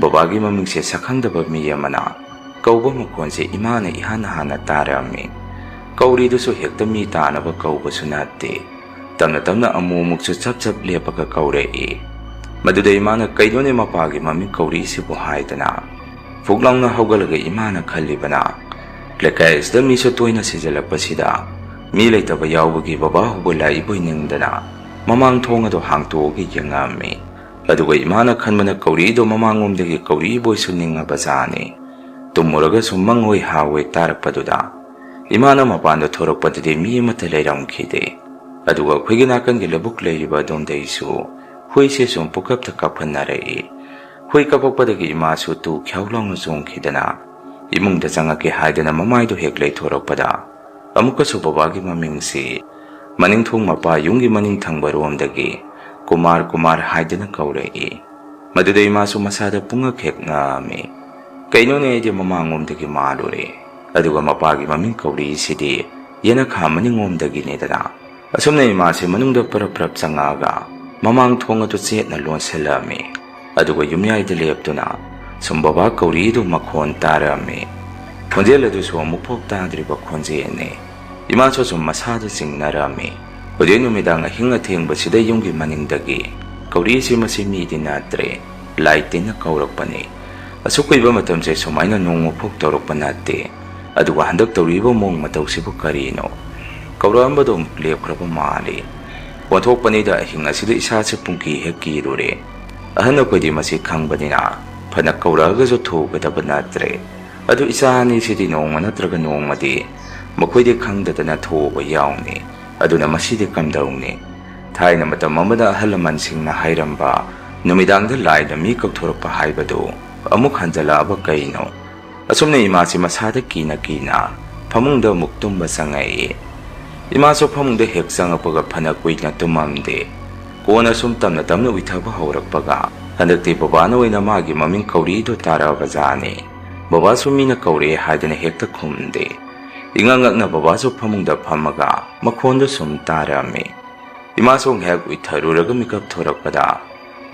ꯕꯕꯥꯒꯤ ꯃꯃꯤꯡꯁꯦ ꯁꯛꯈꯪꯗꯕ ꯃꯤ ꯑꯃꯅ ꯀꯧꯕ ꯃꯈꯣꯟꯁꯦ ꯏꯃꯥꯅ ꯏꯍꯥꯟ ꯍꯥꯟꯅ ꯇꯥꯔꯝꯃꯤ꯫ ꯀꯧꯔꯤꯗꯨꯁꯨ ꯍꯦꯛꯇ ꯃꯤ ꯇꯥꯅꯕ ꯀꯧꯕꯁꯨ ꯅꯠꯇꯦ꯫ ꯇꯞꯅ ꯇꯞꯅ ꯑꯃꯨꯛ ꯑꯃꯨꯛꯁꯨ ꯆꯞ ꯆꯞ ꯂꯦꯞꯄꯒ ꯀꯧꯔꯛꯏ꯫ ꯃꯗꯨꯗ ꯏꯃꯥꯅ "ꯀꯩꯅꯣꯅꯦ ꯃꯄꯥꯒꯤ ꯃꯃꯤꯡ ꯀꯧꯔꯤꯁꯤꯕꯨ?" ꯍꯥꯏꯗꯅ ꯐꯨꯛ ꯂꯥꯎꯅ ꯍꯧꯒꯠꯂꯒ ꯏꯃꯥꯅ ꯈꯜꯂꯤꯕꯅ, ꯂꯩꯀꯥꯏ ꯑꯁꯤꯗ ꯃꯤꯁꯨ ꯇꯣꯏꯅ ꯁꯤꯖꯤꯜꯂꯛꯄꯁꯤꯗ ꯃꯤ ꯂꯩꯇꯕ ꯌꯥꯎꯕꯒꯤ ꯕꯕꯥ ꯍꯧꯒꯠꯂꯛꯏꯕꯣꯏ ꯅꯤꯡꯗꯅ ꯃꯃꯥꯡ ꯊꯣꯡ ꯑꯗꯨ ꯍꯥꯡꯇꯣꯛꯑꯒ ꯌꯦꯡꯉꯝꯃꯤ꯫ ꯑꯗꯨꯒ ꯏꯃꯥꯅ ꯈꯟꯕꯅ ꯀꯧꯔꯤꯗꯣ ꯃꯃꯥꯡꯂꯣꯝꯗꯒꯤ ꯀꯧꯔꯤꯕꯣꯏꯁꯨ ꯅꯤꯡꯉꯕꯖꯥꯠꯅꯤ꯫ ꯇꯨꯝꯃꯨꯔꯒꯁꯨ ꯃꯪ ꯑꯣꯏ ꯍꯥ ꯑꯣꯏ ꯇꯥꯔꯛꯄꯗꯨꯗ ꯏꯃꯥꯅ ꯃꯄꯥꯟꯗ ꯊꯣꯔꯛꯄꯗꯗꯤ ꯃꯤ ꯑꯃꯠꯇ ꯂꯩꯔꯝꯈꯤꯗꯦ꯫ ꯑꯗꯨꯒ ꯑꯩꯈꯣꯏꯒꯤ ꯅꯥꯀꯟꯒꯤ ꯂꯧꯕꯨꯛ ꯂꯩꯔꯤꯕ ꯑꯗꯣꯝꯗꯒꯤꯁꯨ ꯍꯨꯏꯁꯦ ꯁꯨꯝ ꯄꯨꯀꯞꯇ ꯀꯥꯞꯍꯟꯅꯔꯛꯏ꯫ ꯍꯨꯏ ꯀꯥꯞꯄꯛꯄꯗꯒꯤ ꯏꯃꯥꯁꯨ ꯇꯨ ꯈ꯭ꯌꯥꯎ ꯂꯥꯎꯅ ꯆꯣꯡꯈꯤꯗꯅ ꯏꯃꯨꯡꯗ ꯆꯪꯉꯛꯀꯦ ꯍꯥꯏꯗꯅ ꯃꯃꯥꯏꯗꯣ ꯍꯦꯛ ꯂꯩꯊꯣꯔꯛꯄꯗ, ꯑꯃꯨꯛꯀꯁꯨ ꯕꯕꯥꯒꯤ ꯃꯃꯤꯡꯁꯤ ꯃꯅꯤꯡ ꯊꯣꯡ ꯃꯄꯥ ꯌꯨꯝꯒꯤ ꯃꯅꯤꯡ ꯊꯪꯕ ꯔꯣꯝꯗꯒꯤ "ꯀꯨꯃꯥꯔ, ꯀꯨꯃꯥꯔ" ꯍꯥꯏꯗꯅ ꯀꯧꯔꯛꯏ꯫ ꯃꯗꯨꯗ ꯏꯃꯥꯁꯨ ꯃꯁꯥꯗ ꯄꯨꯡꯉꯛ ꯍꯦꯛ ꯉꯛꯑꯝꯃꯤ꯫ "ꯀꯩꯅꯣꯅꯦ, ꯑꯩꯗꯤ ꯃꯃꯥꯡꯂꯣꯝꯗꯒꯤ ꯃꯥꯜꯂꯨꯔꯦ, ꯑꯗꯨꯒ ꯃꯄꯥꯒꯤ ꯃꯃꯤꯡ ꯀꯧꯔꯤꯁꯤꯗꯤ ꯌꯦꯅꯈꯥ ꯃꯅꯤꯡꯂꯣꯝꯗꯒꯤꯅꯤꯗꯅ?" ꯑꯁꯨꯝꯅ ꯏꯃꯥꯁꯦ ꯃꯅꯨꯡꯗ ꯄꯔꯞ ꯄꯔꯞ ꯆꯪꯉꯛꯑꯒ ꯃꯃꯥꯡ ꯊꯣꯡ ꯑꯗꯨ ꯆꯦꯠꯅ ꯂꯣꯟꯁꯤꯜꯂꯝꯃꯤ꯫ ꯑꯗꯨꯒ ꯌꯨꯝꯌꯥꯏꯗ ꯂꯦꯞꯇꯨꯅ ꯁꯨꯝ ꯕꯕꯥ ꯀꯧꯔꯤꯗꯨ ꯃꯈꯣꯟ ꯇꯥꯔꯝꯃꯤ꯫ ꯈꯣꯟꯖꯦꯜ ꯑꯗꯨꯁꯨ ꯑꯃꯨꯛꯐꯥꯎ ꯇꯥꯗ꯭ꯔꯤꯕ ꯈꯣꯟꯖꯦꯜꯅꯤ꯫ ꯏꯃꯥꯁꯨ ꯁꯨꯝ ꯃꯁꯥꯗ ꯆꯤꯡꯅꯔꯝꯃꯤ꯫ ꯍꯧꯖꯤꯛ ꯅꯨꯃꯤꯗꯥꯡ ꯑꯍꯤꯡ ꯑꯊꯦꯡꯕꯁꯤꯗ ꯌꯨꯝꯒꯤ ꯃꯅꯤꯡꯗꯒꯤ ꯀꯧꯔꯤꯁꯤ ꯃꯁꯤ ꯃꯤꯗꯤ ꯅꯠꯇ꯭ꯔꯦ, ꯂꯥꯏ ꯇꯤꯟꯅ ꯀꯧꯔꯛꯄꯅꯤ꯫ ꯑꯁꯨꯛ ꯀꯨꯏꯕ ꯃꯇꯝꯁꯦ ꯁꯨꯃꯥꯏꯅ ꯅꯣꯡꯃꯐꯥꯎ ꯇꯧꯔꯛꯄ ꯅꯠꯇꯦ꯫ ꯑꯗꯨꯒ ꯍꯟꯗꯛ ꯇꯧꯔꯤꯕ ꯃꯑꯣꯡ ꯃꯇꯧꯁꯤꯕꯨ ꯀꯔꯤꯅꯣ? ꯀꯧꯔꯛꯑꯝꯕꯗꯣ ꯑꯃꯨꯛ ꯂꯦꯞꯈ꯭ꯔꯕ ꯃꯥꯜꯂꯤ꯫ ꯑꯣꯟꯊꯣꯛꯄꯅꯤꯗ, ꯑꯍꯤꯡ ꯑꯁꯤꯗ ꯏꯁꯥꯁꯦ ꯄꯨꯡꯀꯤ ꯍꯦꯛ ꯀꯤꯔꯨꯔꯦ꯫ ꯑꯍꯟ ꯑꯩꯈꯣꯏꯗꯤ ꯃꯁꯤ ꯈꯪꯕꯅꯤꯅ ꯐꯅ ꯀꯧꯔꯛꯑꯒꯁꯨ ꯊꯨꯒꯗꯕ ꯅꯠꯇ꯭ꯔꯦ꯫ ꯑꯗꯨ ꯏꯆꯥ ꯑꯅꯤꯁꯤꯗꯤ ꯅꯣꯡꯃ ꯅꯠꯇ꯭ꯔꯒ ꯅꯣꯡꯃꯗꯤ ꯃꯈꯣꯏꯗꯤ ꯈꯪꯗꯗꯅ ꯊꯣꯛꯑꯕ ꯌꯥꯎꯅꯤ꯫ ꯑꯗꯨꯅ ꯃꯁꯤꯗꯤ ꯀꯝꯗꯧꯅꯤ? ꯊꯥꯏꯅ ꯃꯇꯝ ꯑꯃꯗ ꯑꯍꯜ ꯂꯃꯟꯁꯤꯡꯅ ꯍꯥꯏꯔꯝꯕ ꯅꯨꯃꯤꯗꯥꯡꯗ ꯂꯥꯏꯅ ꯃꯤ ꯀꯧꯊꯣꯔꯛꯄ ꯍꯥꯏꯕꯗꯨ ꯑꯃꯨꯛ ꯍꯟꯖꯜꯂꯛꯑꯕ ꯀꯩꯅꯣ? ꯑꯁꯨꯝꯅ ꯏꯃꯥꯁꯤ ꯃꯁꯥꯗ ꯀꯤꯅ ꯀꯤꯅ ꯐꯃꯨꯡꯗ ꯑꯃꯨꯛ ꯇꯨꯝꯕ ꯆꯪꯉꯛꯏ꯫ ꯏꯃꯥꯁꯨ ꯐꯃꯨꯡꯗ ꯍꯦꯛ ꯆꯪꯉꯛꯄꯒ ꯐꯅ ꯀꯨꯏꯅ ꯇꯨꯝꯃꯝꯗꯦ꯫ ꯀꯣꯟꯅ ꯁꯨꯝ ꯇꯞꯅ ꯇꯞꯅ ꯎꯏꯊꯕ ꯍꯧꯔꯛꯄꯒ ꯍꯟꯗꯛꯇꯤ ꯕꯕꯥꯅ ꯑꯣꯏꯅ ꯃꯥꯒꯤ ꯃꯃꯤꯡ ꯀꯧꯔꯤꯗꯨ ꯇꯥꯔꯛꯑꯕ ꯖꯥꯠꯅꯤ꯫ ꯕꯕꯥꯁꯨ ꯃꯤꯅ ꯀꯧꯔꯛꯑꯦ ꯍꯥꯏꯗꯅ ꯍꯦꯛꯇ ꯈꯨꯝꯗꯦ꯫ ꯏꯉꯛ ꯉꯛꯅ ꯕꯕꯥꯁꯨ ꯐꯃꯨꯡꯗ ꯐꯝꯃꯒ ꯃꯈꯣꯟꯗꯨ ꯁꯨꯝ ꯇꯥꯔꯛꯑꯝꯃꯤ꯫ ꯏꯃꯥꯁꯨ ꯉꯥꯏꯍꯥꯛ ꯎꯏꯊꯔꯨꯔꯒ ꯃꯤꯀꯞ ꯊꯣꯔꯛꯄꯗ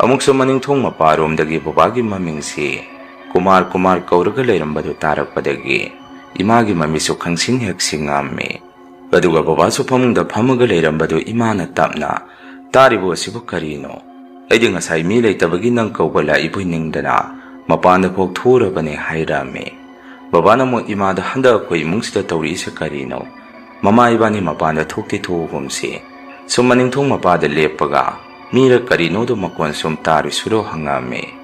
ꯑꯃꯨꯛꯁꯨ ꯃꯅꯤꯡꯊꯣꯡ ꯃꯄꯥꯔꯣꯝꯗꯒꯤ ꯕꯕꯥꯒꯤ ꯃꯃꯤꯡꯁꯤ "ꯀꯨꯃꯥꯔ, ꯀꯨꯃꯥꯔ" ꯀꯧꯔꯒ ꯂꯩꯔꯝꯕꯗꯨ ꯇꯥꯔꯛꯄꯗꯒꯤ ꯏꯃꯥꯒꯤ ꯃꯃꯤꯠꯁꯨ ꯈꯪꯁꯤꯡ ꯍꯦꯛ ꯁꯤꯡꯉꯝꯃꯤ꯫ ꯑꯗꯨꯒ ꯕꯕꯥꯁꯨ ꯐꯃꯨꯡꯗ ꯐꯝꯃꯒ ꯂꯩꯔꯝꯕꯗꯨ ꯏꯃꯥꯅ ꯇꯞꯅ, "ꯇꯥꯔꯤꯕꯣ ꯑꯁꯤꯕꯨ ꯀꯔꯤꯅꯣ? ꯑꯩꯗꯤ ꯉꯁꯥꯏ ꯃꯤ ꯂꯩꯇꯕꯒꯤ ꯅꯪ ꯀꯧꯕ ꯂꯥꯛꯏꯕꯣꯏ ꯅꯤꯡꯗꯅ ꯃꯄꯥꯟꯗ ꯐꯥꯎ ꯊꯣꯛꯎꯔꯕꯅꯦ" ꯍꯥꯏꯔꯝꯃꯤ꯫ ꯕꯕꯥꯅ ꯑꯃꯨꯛ ꯏꯃꯥꯗ, "ꯍꯟꯗꯛ ꯑꯩꯈꯣꯏ ꯏꯃꯨꯡꯁꯤꯗ ꯇꯧꯔꯤꯁꯦ ꯀꯔꯤꯅꯣ? ꯃꯃꯥ ꯏꯕꯥꯅꯤ ꯃꯄꯥꯟꯗ ꯊꯣꯛꯇꯤ ꯊꯣꯛꯎꯒꯨꯝꯁꯤ꯫ ꯁꯨꯝ ꯃꯅꯤꯡꯊꯣꯡ ꯃꯄꯥꯗ ꯂꯦꯞꯄꯒ ꯃꯤꯔ ꯀꯔꯤꯅꯣꯗꯣ ꯃꯈꯣꯟ ꯁꯨꯝ ꯇꯥꯔꯤꯁꯤꯔꯣ?" ꯍꯪꯉꯝꯃꯤ꯫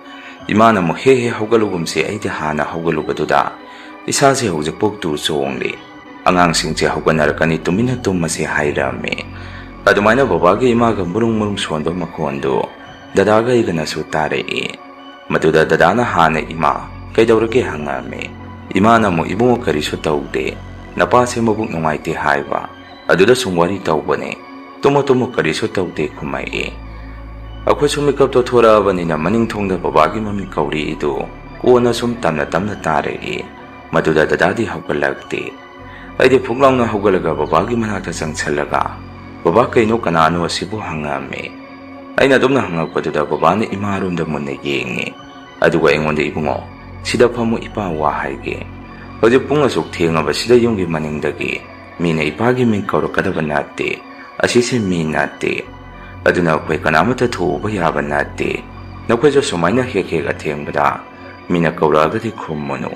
ꯏꯃꯥꯅ ꯑꯃꯨꯛ, "ꯍꯦ ꯍꯦ, ꯍꯧꯒꯠꯂꯨꯒꯨꯝꯁꯤ, ꯑꯩꯗꯤ ꯍꯥꯟꯅ ꯍꯧꯒꯠꯂꯨꯕꯗꯨꯗ ꯏꯁꯥꯁꯦ ꯍꯧꯖꯤꯛ ꯄꯨꯛꯇꯨ ꯆꯣꯡꯂꯤ꯫ ꯑꯉꯥꯡꯁꯤꯡꯁꯦ ꯍꯧꯒꯠꯅꯔꯛꯀꯅꯤ, ꯇꯨꯃꯤꯟꯅ ꯇꯨꯝꯃꯁꯤ" ꯍꯥꯏꯔꯝꯃꯤ꯫ ꯑꯗꯨꯃꯥꯏꯅ ꯕꯕꯥꯒꯤ ꯏꯃꯥꯒ ꯃꯨꯔꯨꯡ ꯃꯨꯔꯨꯡ ꯁꯣꯟꯕ ꯃꯈꯣꯟꯗꯨ ꯗꯗꯥꯒ ꯑꯩꯒꯅꯁꯨ ꯇꯥꯔꯛꯏ꯫ ꯃꯗꯨꯗ ꯗꯗꯥꯅ ꯍꯥꯟꯅ "ꯏꯃꯥ, ꯀꯩꯗꯧꯔꯒꯦ?" ꯍꯪꯉꯛꯑꯝꯃꯤ꯫ ꯏꯃꯥꯅ ꯑꯃꯨꯛ, "ꯏꯕꯨꯡꯉꯣ, ꯀꯔꯤꯁꯨ ꯇꯧꯗꯦ, ꯅꯄꯥꯁꯦ ꯃꯕꯨꯛ ꯅꯨꯡꯉꯥꯏꯇꯦ ꯍꯥꯏꯕ, ꯑꯗꯨꯗ ꯁꯨꯝ ꯋꯥꯔꯤ ꯇꯧꯕꯅꯦ꯫ ꯇꯨꯝꯃꯣ ꯇꯨꯝꯃꯣ, ꯀꯔꯤꯁꯨ ꯇꯧꯗꯦ" ꯈꯨꯝꯃꯛꯏ꯫ ꯑꯩꯈꯣꯏꯁꯨ ꯃꯤꯀꯞꯇꯣ ꯊꯣꯔꯛꯑꯕꯅꯤꯅ ꯃꯅꯤꯡ ꯊꯣꯡꯗ ꯕꯕꯥꯒꯤ ꯃꯃꯤꯡ ꯀꯧꯔꯤꯗꯨ ꯀꯣꯟꯅ ꯁꯨꯝ ꯇꯝꯅ ꯇꯝꯅ ꯇꯥꯔꯛꯏ꯫ ꯃꯗꯨꯗ ꯗꯗꯥꯗꯤ ꯍꯧꯒꯠꯂꯛꯇꯦ꯫ ꯑꯩꯗꯤ ꯐꯨꯛ ꯂꯥꯎꯅ ꯍꯧꯒꯠꯂꯒ ꯕꯕꯥꯒꯤ ꯃꯅꯥꯛꯇ ꯆꯪꯁꯜꯂꯒ, "ꯕꯕꯥ, ꯀꯩꯅꯣ, ꯀꯅꯥꯅꯣ ꯑꯁꯤꯕꯨ?" ꯍꯪꯉꯛꯑꯝꯃꯤ꯫ ꯑꯩꯅ ꯑꯗꯨꯝꯅ ꯍꯪꯉꯛꯄꯗꯨꯗ ꯕꯕꯥꯅ ꯏꯃꯥꯔꯣꯝꯗ ꯃꯨꯟꯅ ꯌꯦꯡꯉꯤ꯫ ꯑꯗꯨꯒ ꯑꯩꯉꯣꯟꯗ, "ꯏꯕꯨꯡꯉꯣ, ꯁꯤꯗ ꯐꯝꯃꯨ, ꯏꯄꯥ ꯋꯥ ꯍꯥꯏꯒꯦ꯫ ꯍꯧꯖꯤꯛ ꯄꯨꯡ ꯑꯁꯨꯛ ꯊꯦꯡꯉꯕꯁꯤꯗ ꯌꯨꯝꯒꯤ ꯃꯅꯤꯡꯗꯒꯤ ꯃꯤꯅ ꯏꯄꯥꯒꯤ ꯃꯤꯡ ꯀꯧꯔꯛꯀꯗꯕ ꯅꯠꯇꯦ꯫ ꯑꯁꯤꯁꯦ ꯃꯤ ꯅꯠꯇꯦ꯫ ꯑꯗꯨꯅ ꯑꯩꯈꯣꯏ ꯀꯅꯥꯃꯠꯇ ꯊꯣꯛꯎꯕ ꯌꯥꯕ ꯅꯠꯇꯦ꯫ ꯅꯈꯣꯏꯁꯨ ꯁꯨꯃꯥꯏꯅ ꯍꯦꯛ ꯍꯦꯛ ꯑꯊꯦꯡꯕꯗ ꯃꯤꯅ ꯀꯧꯔꯛꯑꯒꯗꯤ ꯈꯨꯝꯃꯨꯅꯨ꯫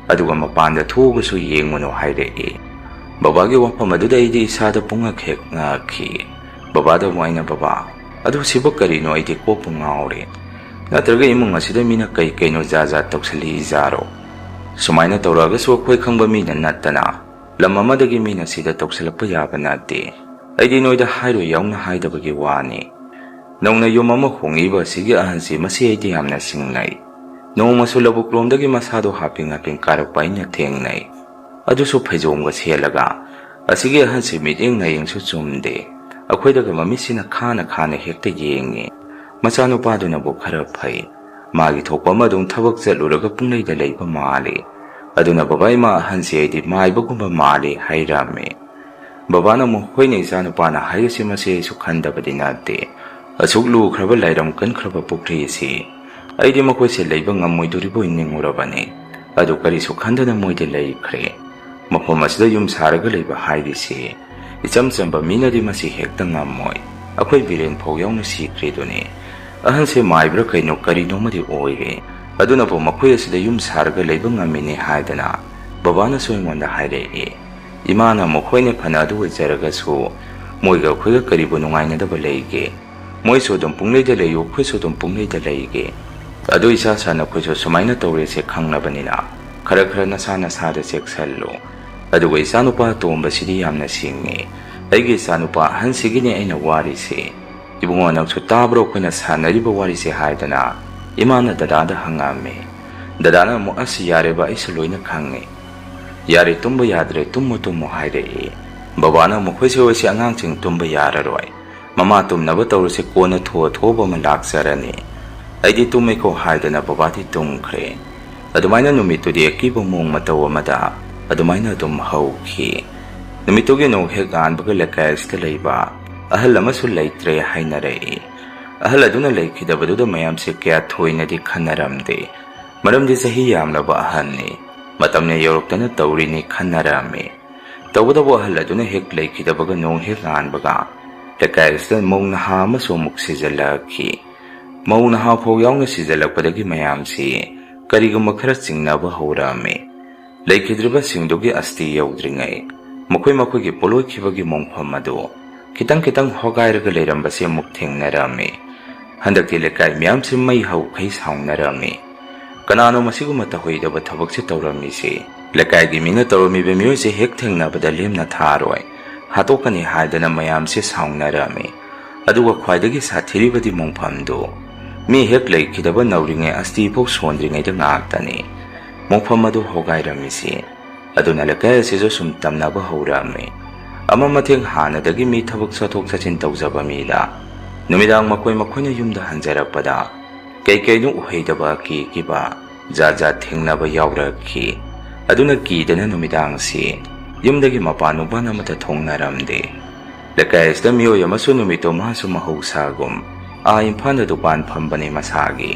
ꯑꯗꯨꯒ ꯃꯄꯥꯟꯗ ꯊꯣꯛꯑꯒꯁꯨ ꯌꯦꯡꯉꯨꯅꯨ" ꯍꯥꯏꯔꯛꯏ꯫ ꯕꯕꯥꯒꯤ ꯋꯥꯐꯝ ꯑꯗꯨꯗ ꯑꯩꯗꯤ ꯏꯁꯥꯗ ꯄꯨꯡꯉꯛ ꯍꯦꯛ ꯉꯛꯈꯤ꯫ ꯕꯕꯥꯗ ꯑꯃꯨꯛ ꯑꯩꯅ, "ꯕꯕꯥ, ꯑꯗꯨ ꯁꯤꯕꯨ ꯀꯔꯤꯅꯣ? ꯑꯩꯗꯤ ꯀꯣꯛꯄꯨ ꯉꯥꯎꯔꯦ꯫ ꯅꯠꯇ꯭ꯔꯒ ꯏꯃꯨꯡ ꯑꯁꯤꯗ ꯃꯤꯅ ꯀꯩ ꯀꯩꯅꯣ ꯖꯥꯠ ꯖꯥꯠ ꯇꯧꯁꯜꯂꯛꯏ ꯖꯥꯔꯣ? ꯁꯨꯃꯥꯏꯅ ꯇꯧꯔꯛꯑꯒꯁꯨ ꯑꯩꯈꯣꯏ ꯈꯪꯕ ꯃꯤꯅ ꯅꯠꯇꯅ ꯂꯝ ꯑꯃꯗꯒꯤ ꯃꯤꯅ ꯁꯤꯗ ꯇꯧꯁꯜꯂꯛꯄ ꯌꯥꯕ ꯅꯠꯇꯦ꯫ ꯑꯩꯗꯤ ꯅꯣꯏꯗ ꯍꯥꯏꯔꯣꯏ ꯌꯥꯎꯅ ꯍꯥꯏꯗꯕꯒꯤ ꯋꯥꯅꯤ꯫ ꯅꯧꯅ ꯌꯨꯝ ꯑꯃ ꯍꯣꯡꯉꯛꯏꯕ ꯑꯁꯤꯒꯤ ꯑꯍꯟꯁꯤ, ꯃꯁꯤ ꯑꯩꯗꯤ ꯌꯥꯝꯅ ꯁꯤꯡꯅꯩ꯫ ꯅꯣꯡꯃꯁꯨ ꯂꯧꯕꯨꯛ ꯂꯣꯝꯗꯒꯤ ꯃꯁꯥꯗꯣ ꯍꯥꯞꯄꯤꯡ ꯍꯥꯞꯄꯤꯡ ꯀꯥꯔꯛꯄ ꯑꯩꯅ ꯊꯦꯡꯅꯩ꯫ ꯑꯗꯨꯁꯨ ꯐꯩꯖꯣꯝꯒ ꯁꯦꯠꯂꯒ꯫ ꯑꯁꯤꯒꯤ ꯑꯍꯟꯁꯤ ꯃꯤꯠꯌꯦꯡ ꯅꯥꯌꯦꯡꯁꯨ ꯆꯨꯝꯗꯦ꯫ ꯑꯩꯈꯣꯏꯗꯒ ꯃꯃꯤꯠꯁꯤꯅ ꯈꯥꯅ ꯈꯥꯅ ꯍꯦꯛꯇ ꯌꯦꯡꯉꯤ꯫ ꯃꯆꯥꯅꯨꯄꯥꯗꯨꯅꯕꯨ ꯈꯔ ꯐꯩ꯫ ꯃꯥꯒꯤ ꯊꯣꯛꯄ ꯑꯃ ꯑꯗꯨꯝ ꯊꯕꯛ ꯆꯠꯂꯨꯔꯒ ꯄꯨꯡꯂꯩꯗ ꯂꯩꯕ ꯃꯥꯜꯂꯤ꯫ ꯑꯗꯨꯅ ꯕꯕꯥ ꯏꯃꯥ ꯑꯍꯟꯁꯦ ꯑꯩꯗꯤ ꯃꯥꯏꯕꯒꯨꯝꯕ ꯃꯥꯜꯂꯤ" ꯍꯥꯏꯔꯝꯃꯤ꯫ ꯕꯕꯥꯅ ꯑꯃꯨꯛ, "ꯍꯣꯏꯅꯦ, ꯏꯆꯥꯅꯨꯄꯥꯅ ꯍꯥꯏꯔꯤꯁꯤ ꯃꯁꯤ ꯑꯩꯁꯨ ꯈꯟꯗꯕꯗꯤ ꯅꯠꯇꯦ꯫ ꯑꯁꯨꯛ ꯂꯨꯈ꯭ꯔꯕ ꯂꯥꯏꯔꯝ ꯀꯟꯈ꯭ꯔꯕ ꯄꯨꯈ꯭ꯔꯤ ꯑꯁꯤ ꯑꯩꯗꯤ ꯃꯈꯣꯏꯁꯦ ꯂꯩꯕ ꯉꯝꯃꯣꯏꯗꯣꯔꯤꯕꯣꯏ ꯅꯤꯡꯉꯨꯔꯕꯅꯤ꯫ ꯑꯗꯨ ꯀꯔꯤꯁꯨ ꯈꯟꯗꯅ ꯃꯣꯏꯗꯤ ꯂꯩꯈ꯭ꯔꯦ꯫ ꯃꯐꯝ ꯑꯁꯤꯗ ꯌꯨꯝ ꯁꯥꯔꯒ ꯂꯩꯕ ꯍꯥꯏꯔꯤꯁꯤ ꯏꯆꯝ ꯆꯝꯕ ꯃꯤꯅꯗꯤ ꯃꯁꯤ ꯍꯦꯛꯇ ꯉꯝꯃꯣꯏ꯫ ꯑꯩꯈꯣꯏ ꯕꯤꯔꯦꯟ ꯐꯥꯎ ꯌꯥꯎꯅ ꯁꯤꯈ꯭ꯔꯤꯗꯨꯅꯤ꯫ ꯑꯍꯟꯁꯦ ꯃꯥꯏꯕ꯭ꯔꯥ ꯀꯩꯅꯣ ꯀꯔꯤꯅꯣꯃꯗꯤ ꯑꯣꯏꯔꯦ꯫ ꯑꯗꯨꯅꯕꯨ ꯃꯈꯣꯏ ꯑꯁꯤꯗ ꯌꯨꯝ ꯁꯥꯔꯒ ꯂꯩꯕ ꯉꯝꯃꯤꯅꯦ ꯍꯥꯏꯗꯅ ꯕꯕꯥꯅꯁꯨ ꯑꯩꯉꯣꯟꯗ ꯍꯥꯏꯔꯛꯏ꯫ ꯏꯃꯥꯅ ꯃꯈꯣꯏꯅ ꯐꯅ ꯑꯗꯨ ꯑꯣꯏꯖꯔꯒꯁꯨ ꯃꯣꯏꯒ ꯑꯩꯈꯣꯏꯒ ꯀꯔꯤꯕꯨ ꯅꯨꯡꯉꯥꯏꯅꯗꯕ ꯂꯩꯒꯦ? ꯃꯣꯏꯁꯨ ꯑꯗꯨꯝ ꯄꯨꯡꯂꯩꯗ ꯂꯩꯌꯨ, ꯑꯩꯈꯣꯏꯁꯨ ꯑꯗꯨꯝ ꯄꯨꯡꯂꯩꯗ ꯂꯩꯒꯦ꯫ ꯑꯗꯨ ꯏꯁꯥ ꯁꯥ ꯅꯈꯣꯏꯁꯨ ꯁꯨꯃꯥꯏꯅ ꯇꯧꯔꯦꯁꯦ ꯈꯪꯂꯕꯅꯤꯅ ꯈꯔ ꯈꯔ ꯅꯁꯥ ꯅꯁꯥꯗ ꯆꯦꯛꯁꯤꯜꯂꯨ꯫ ꯑꯗꯨꯒ ꯏꯆꯥꯅꯨꯄꯥ ꯑꯇꯣꯝꯕꯁꯤꯗꯤ ꯌꯥꯝꯅ ꯁꯤꯡꯉꯤ꯫ ꯑꯩꯒꯤ ꯏꯆꯥꯅꯨꯄꯥ ꯑꯍꯟꯁꯤꯒꯤꯅꯦ ꯑꯩꯅ ꯋꯥꯔꯤꯁꯦ꯫ "ꯏꯕꯨꯡꯉꯣ, ꯅꯪꯁꯨ ꯇꯥꯕ꯭ꯔꯣ ꯑꯩꯈꯣꯏꯅ ꯁꯥꯟꯅꯔꯤꯕ ꯋꯥꯔꯤꯁꯦ?" ꯍꯥꯏꯗꯅ ꯏꯃꯥꯅ ꯗꯗꯥꯗ ꯍꯪꯉꯛꯑꯝꯃꯤ꯫ ꯗꯗꯥꯅ ꯑꯃꯨꯛ, "ꯑꯁ, ꯌꯥꯔꯦꯕ, ꯑꯩꯁꯨ ꯂꯣꯏꯅ ꯈꯪꯉꯤ꯫ ꯌꯥꯔꯦ, ꯇꯨꯝꯕ ꯌꯥꯗ꯭ꯔꯦ, ꯇꯨꯝꯃꯣ, ꯇꯨꯝꯃꯣ" ꯍꯥꯏꯔꯛꯏ꯫ ꯕꯕꯥꯅ ꯑꯃꯨꯛ, "ꯑꯩꯈꯣꯏꯁꯦ ꯍꯣꯏꯁꯦ, ꯑꯉꯥꯡꯁꯤꯡ ꯇꯨꯝꯕ ꯌꯥꯔꯔꯣꯏ꯫ ꯃꯃꯥ ꯇꯨꯝꯅꯕ ꯇꯧꯔꯁꯦ, ꯀꯣꯟꯅ ꯊꯣꯛꯑ ꯊꯣꯛꯑꯕ ꯑꯃ ꯂꯥꯛꯆꯔꯅꯤ꯫ ꯑꯩꯗꯤ ꯇꯨꯝꯃꯦꯀꯣ" ꯍꯥꯏꯗꯅ ꯕꯕꯥꯗꯤ ꯇꯨꯝꯈ꯭ꯔꯦ꯫ ꯑꯗꯨꯃꯥꯏꯅ ꯅꯨꯃꯤꯠꯇꯨꯗꯤ ꯑꯀꯤꯕ ꯃꯑꯣꯡ ꯃꯇꯧ ꯑꯃꯗ ꯑꯗꯨꯃꯥꯏꯅ ꯑꯗꯨꯝ ꯍꯧꯈꯤ꯫ ꯅꯨꯃꯤꯠꯇꯨꯒꯤ ꯅꯣꯡ ꯍꯦꯛ ꯉꯥꯟꯕꯒ ꯂꯩꯀꯥꯏ ꯑꯁꯤꯗ ꯂꯩꯕ ꯑꯍꯜ ꯑꯃꯁꯨ ꯂꯩꯇ꯭ꯔꯦ ꯍꯥꯏꯅꯔꯛꯏ꯫ ꯑꯍꯜ ꯑꯗꯨꯅ ꯂꯩꯈꯤꯗꯕꯗꯨꯗ ꯃꯌꯥꯝꯁꯦ ꯀꯌꯥ ꯊꯣꯏꯅꯗꯤ ꯈꯟꯅꯔꯝꯗꯦ꯫ ꯃꯔꯝꯗꯤ ꯆꯍꯤ ꯌꯥꯝꯂꯕ ꯑꯍꯜꯅꯤ, ꯃꯇꯝꯅ ꯌꯧꯔꯛꯇꯅ ꯇꯧꯔꯤꯅꯤ ꯈꯟꯅꯔꯝꯃꯤ꯫ ꯇꯧꯕꯇꯕꯨ ꯑꯍꯜ ꯑꯗꯨꯅ ꯍꯦꯛ ꯂꯩꯈꯤꯗꯕꯒ ꯅꯣꯡ ꯍꯦꯛ ꯉꯥꯟꯕꯒ ꯂꯩꯀꯥꯏ ꯑꯁꯤꯗ ꯃꯧ ꯅꯍꯥ ꯑꯃꯁꯨ ꯑꯃꯨꯛ ꯁꯤꯖꯤꯜꯂꯛꯈꯤ꯫ ꯃꯧ ꯅꯍꯥ ꯐꯥꯎ ꯌꯥꯎꯅ ꯁꯤꯖꯤꯜꯂꯛꯄꯗꯒꯤ ꯃꯌꯥꯝꯁꯤ ꯀꯔꯤꯒꯨꯝꯕ ꯈꯔ ꯆꯤꯡꯅꯕ ꯍꯧꯔꯛꯑꯝꯃꯤ꯫ ꯂꯩꯈꯤꯗ꯭ꯔꯤꯕꯁꯤꯡꯗꯨꯒꯤ ꯑꯁꯇꯤ ꯌꯧꯗ꯭ꯔꯤꯉꯩ ꯃꯈꯣꯏ ꯃꯈꯣꯏꯒꯤ ꯄꯣꯠꯂꯣꯏꯈꯤꯕꯒꯤ ꯃꯣꯡꯐꯝ ꯑꯗꯨ ꯈꯤꯇꯪ ꯈꯤꯇꯪ ꯍꯣꯒꯥꯏꯔꯒ ꯂꯩꯔꯝꯕꯁꯤ ꯑꯃꯨꯛ ꯊꯦꯡꯅꯔꯝꯃꯤ꯫ ꯍꯟꯗꯛꯇꯤ ꯂꯩꯀꯥꯏ ꯃꯤꯌꯥꯝꯁꯤ ꯃꯩ ꯍꯧꯈꯩ ꯁꯥꯎꯅꯔꯝꯃꯤ꯫ "ꯀꯅꯥꯅꯣ ꯃꯁꯤꯒꯨꯝꯕ ꯇꯧꯍꯩꯗꯕ ꯊꯕꯛꯁꯦ ꯇꯧꯔꯝꯃꯤꯁꯦ? ꯂꯩꯀꯥꯏꯒꯤ ꯃꯤꯅ ꯇꯧꯔꯝꯃꯤꯕ ꯃꯤꯑꯣꯏꯁꯦ ꯍꯦꯛ ꯊꯦꯡꯅꯕꯗ ꯂꯦꯝꯅ ꯊꯥꯔꯣꯏ, ꯍꯥꯠꯇꯣꯛꯀꯅꯤ" ꯍꯥꯏꯗꯅ ꯃꯌꯥꯝꯁꯦ ꯁꯥꯎꯅꯔꯝꯃꯤ꯫ ꯑꯗꯨꯒ ꯈ꯭ꯋꯥꯏꯗꯒꯤ ꯁꯥꯊꯤꯔꯤꯕꯗꯤ ꯃꯣꯡꯐꯝꯗꯨ ꯃꯤ ꯍꯦꯛ ꯂꯩꯈꯤꯗꯕ ꯅꯧꯔꯤꯉꯩ ꯑꯁꯇꯤꯐꯥꯎ ꯁꯣꯟꯗ꯭ꯔꯤꯉꯩꯗ ꯉꯥꯛꯇꯅꯤ ꯃꯣꯡꯐꯝ ꯑꯗꯨ ꯍꯣꯒꯥꯏꯔꯝꯃꯤꯁꯤ꯫ ꯑꯗꯨꯅ ꯂꯩꯀꯥꯏ ꯑꯁꯤꯁꯨ ꯁꯨꯝ ꯇꯝꯅꯕ ꯍꯧꯔꯛꯑꯝꯃꯤ꯫ ꯑꯃ ꯃꯊꯦꯡ ꯍꯥꯟꯅꯗꯒꯤ ꯃꯤ ꯊꯕꯛ ꯆꯠꯊꯣꯛ ꯆꯠꯁꯤꯟ ꯇꯧꯖꯕ ꯃꯤꯗ ꯅꯨꯃꯤꯗꯥꯡ ꯃꯈꯣꯏ ꯃꯈꯣꯏꯅ ꯌꯨꯝꯗ ꯍꯟꯖꯔꯛꯄꯗ ꯀꯩ ꯀꯩꯅꯣ ꯎꯍꯩꯗꯕ ꯀꯤꯈꯤꯕ ꯖꯥꯠ ꯖꯥꯠ ꯊꯦꯡꯅꯕ ꯌꯥꯎꯔꯛꯈꯤ꯫ ꯑꯗꯨꯅ ꯀꯤꯗꯅ ꯅꯨꯃꯤꯗꯥꯡꯁꯤ ꯌꯨꯝꯗꯒꯤ ꯃꯄꯥꯟ ꯅꯨꯡꯄꯥꯟ ꯑꯃꯠꯇ ꯊꯣꯛꯅꯔꯝꯗꯦ꯫ ꯂꯩꯀꯥꯏ ꯑꯁꯤꯗ ꯃꯤꯑꯣꯏ ꯑꯃꯁꯨ ꯅꯨꯃꯤꯠꯇꯣ ꯃꯥꯁꯨ ꯃꯍꯧꯁꯥꯒꯨꯝ ꯑꯥ ꯏꯝꯐꯥꯜꯗ ꯗꯨꯀꯥꯟ ꯐꯝꯕꯅꯤ ꯃꯁꯥꯒꯤ꯫